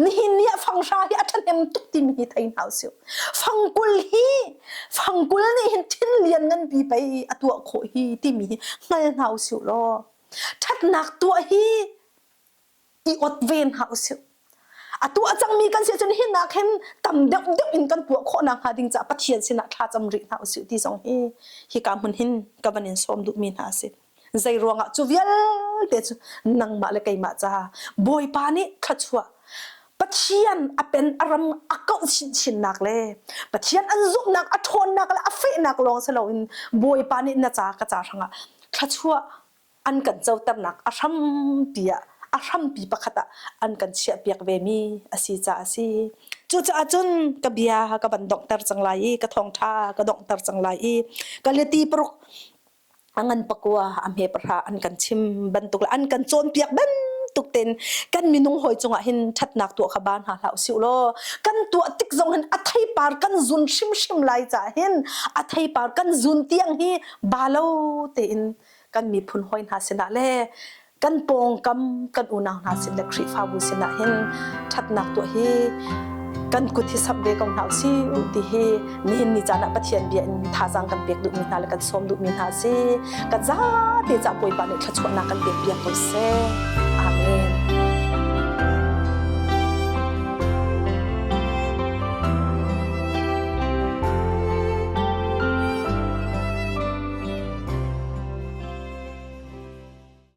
Nihin ni ah fanghra hi a ṭhahnem tuk timi hi thei hna usih. Fangkul hi fangkul nih hin thil lian nganpi pei a tuah khawh hi timi hi hngal hna usih law ṭhatnak tuah hi i ot ve hna usih. A tuah cangmi kan si ahcun hinak hin tam deuh deuh in kan tuah khawh nakhnga ding caah Pathian sinah thlacam rih hna usih ti zong hi hika hmun hin ka van in sawm duhmi hna a si. Zei ruangah cu vialte cu nangmah le keimah ca Bawipa nih thluachuah Pathian a pen a ram a kauh chinchinnak le Pathian an zumhnak a ṭhawnnak le a fehnak lawng si loin Bawipa nih na ca ka ca hrangah thluachuah an kan coternak a hrampi ah a hrampi pakhat ah an kan chiahpiak ve mi a si caah a si. Cucaah cun ka bia ka van donghter cang lai i ka thawngṭha ka donghter cang lai i Galati paruk a ngan pakua a hme pahra an kan chim bantuk le an kan cawnpiak bantuk ten kan minung hawi cungah hin ṭhatnak tuah kha ba hna hlah usih law kan tuah tik zong hin a theipar kan zun hrimhrim lai caah hin a theipar kan zun tiang hi ba lo tein kan miphun hawi hna sinah le kan pawngkam kan unau hna sin le Khrihfabu sinah hin ṭhatnak tuah hi kan kut hi samh ve ko hna usih ti hi nihin ni caan ah Pathian bia in thazaang kan pek duhmi hna le kan sawm duhmi hna a si. Kan zate cah Bawipa nih thluachuahnak kan pek piak ko seh.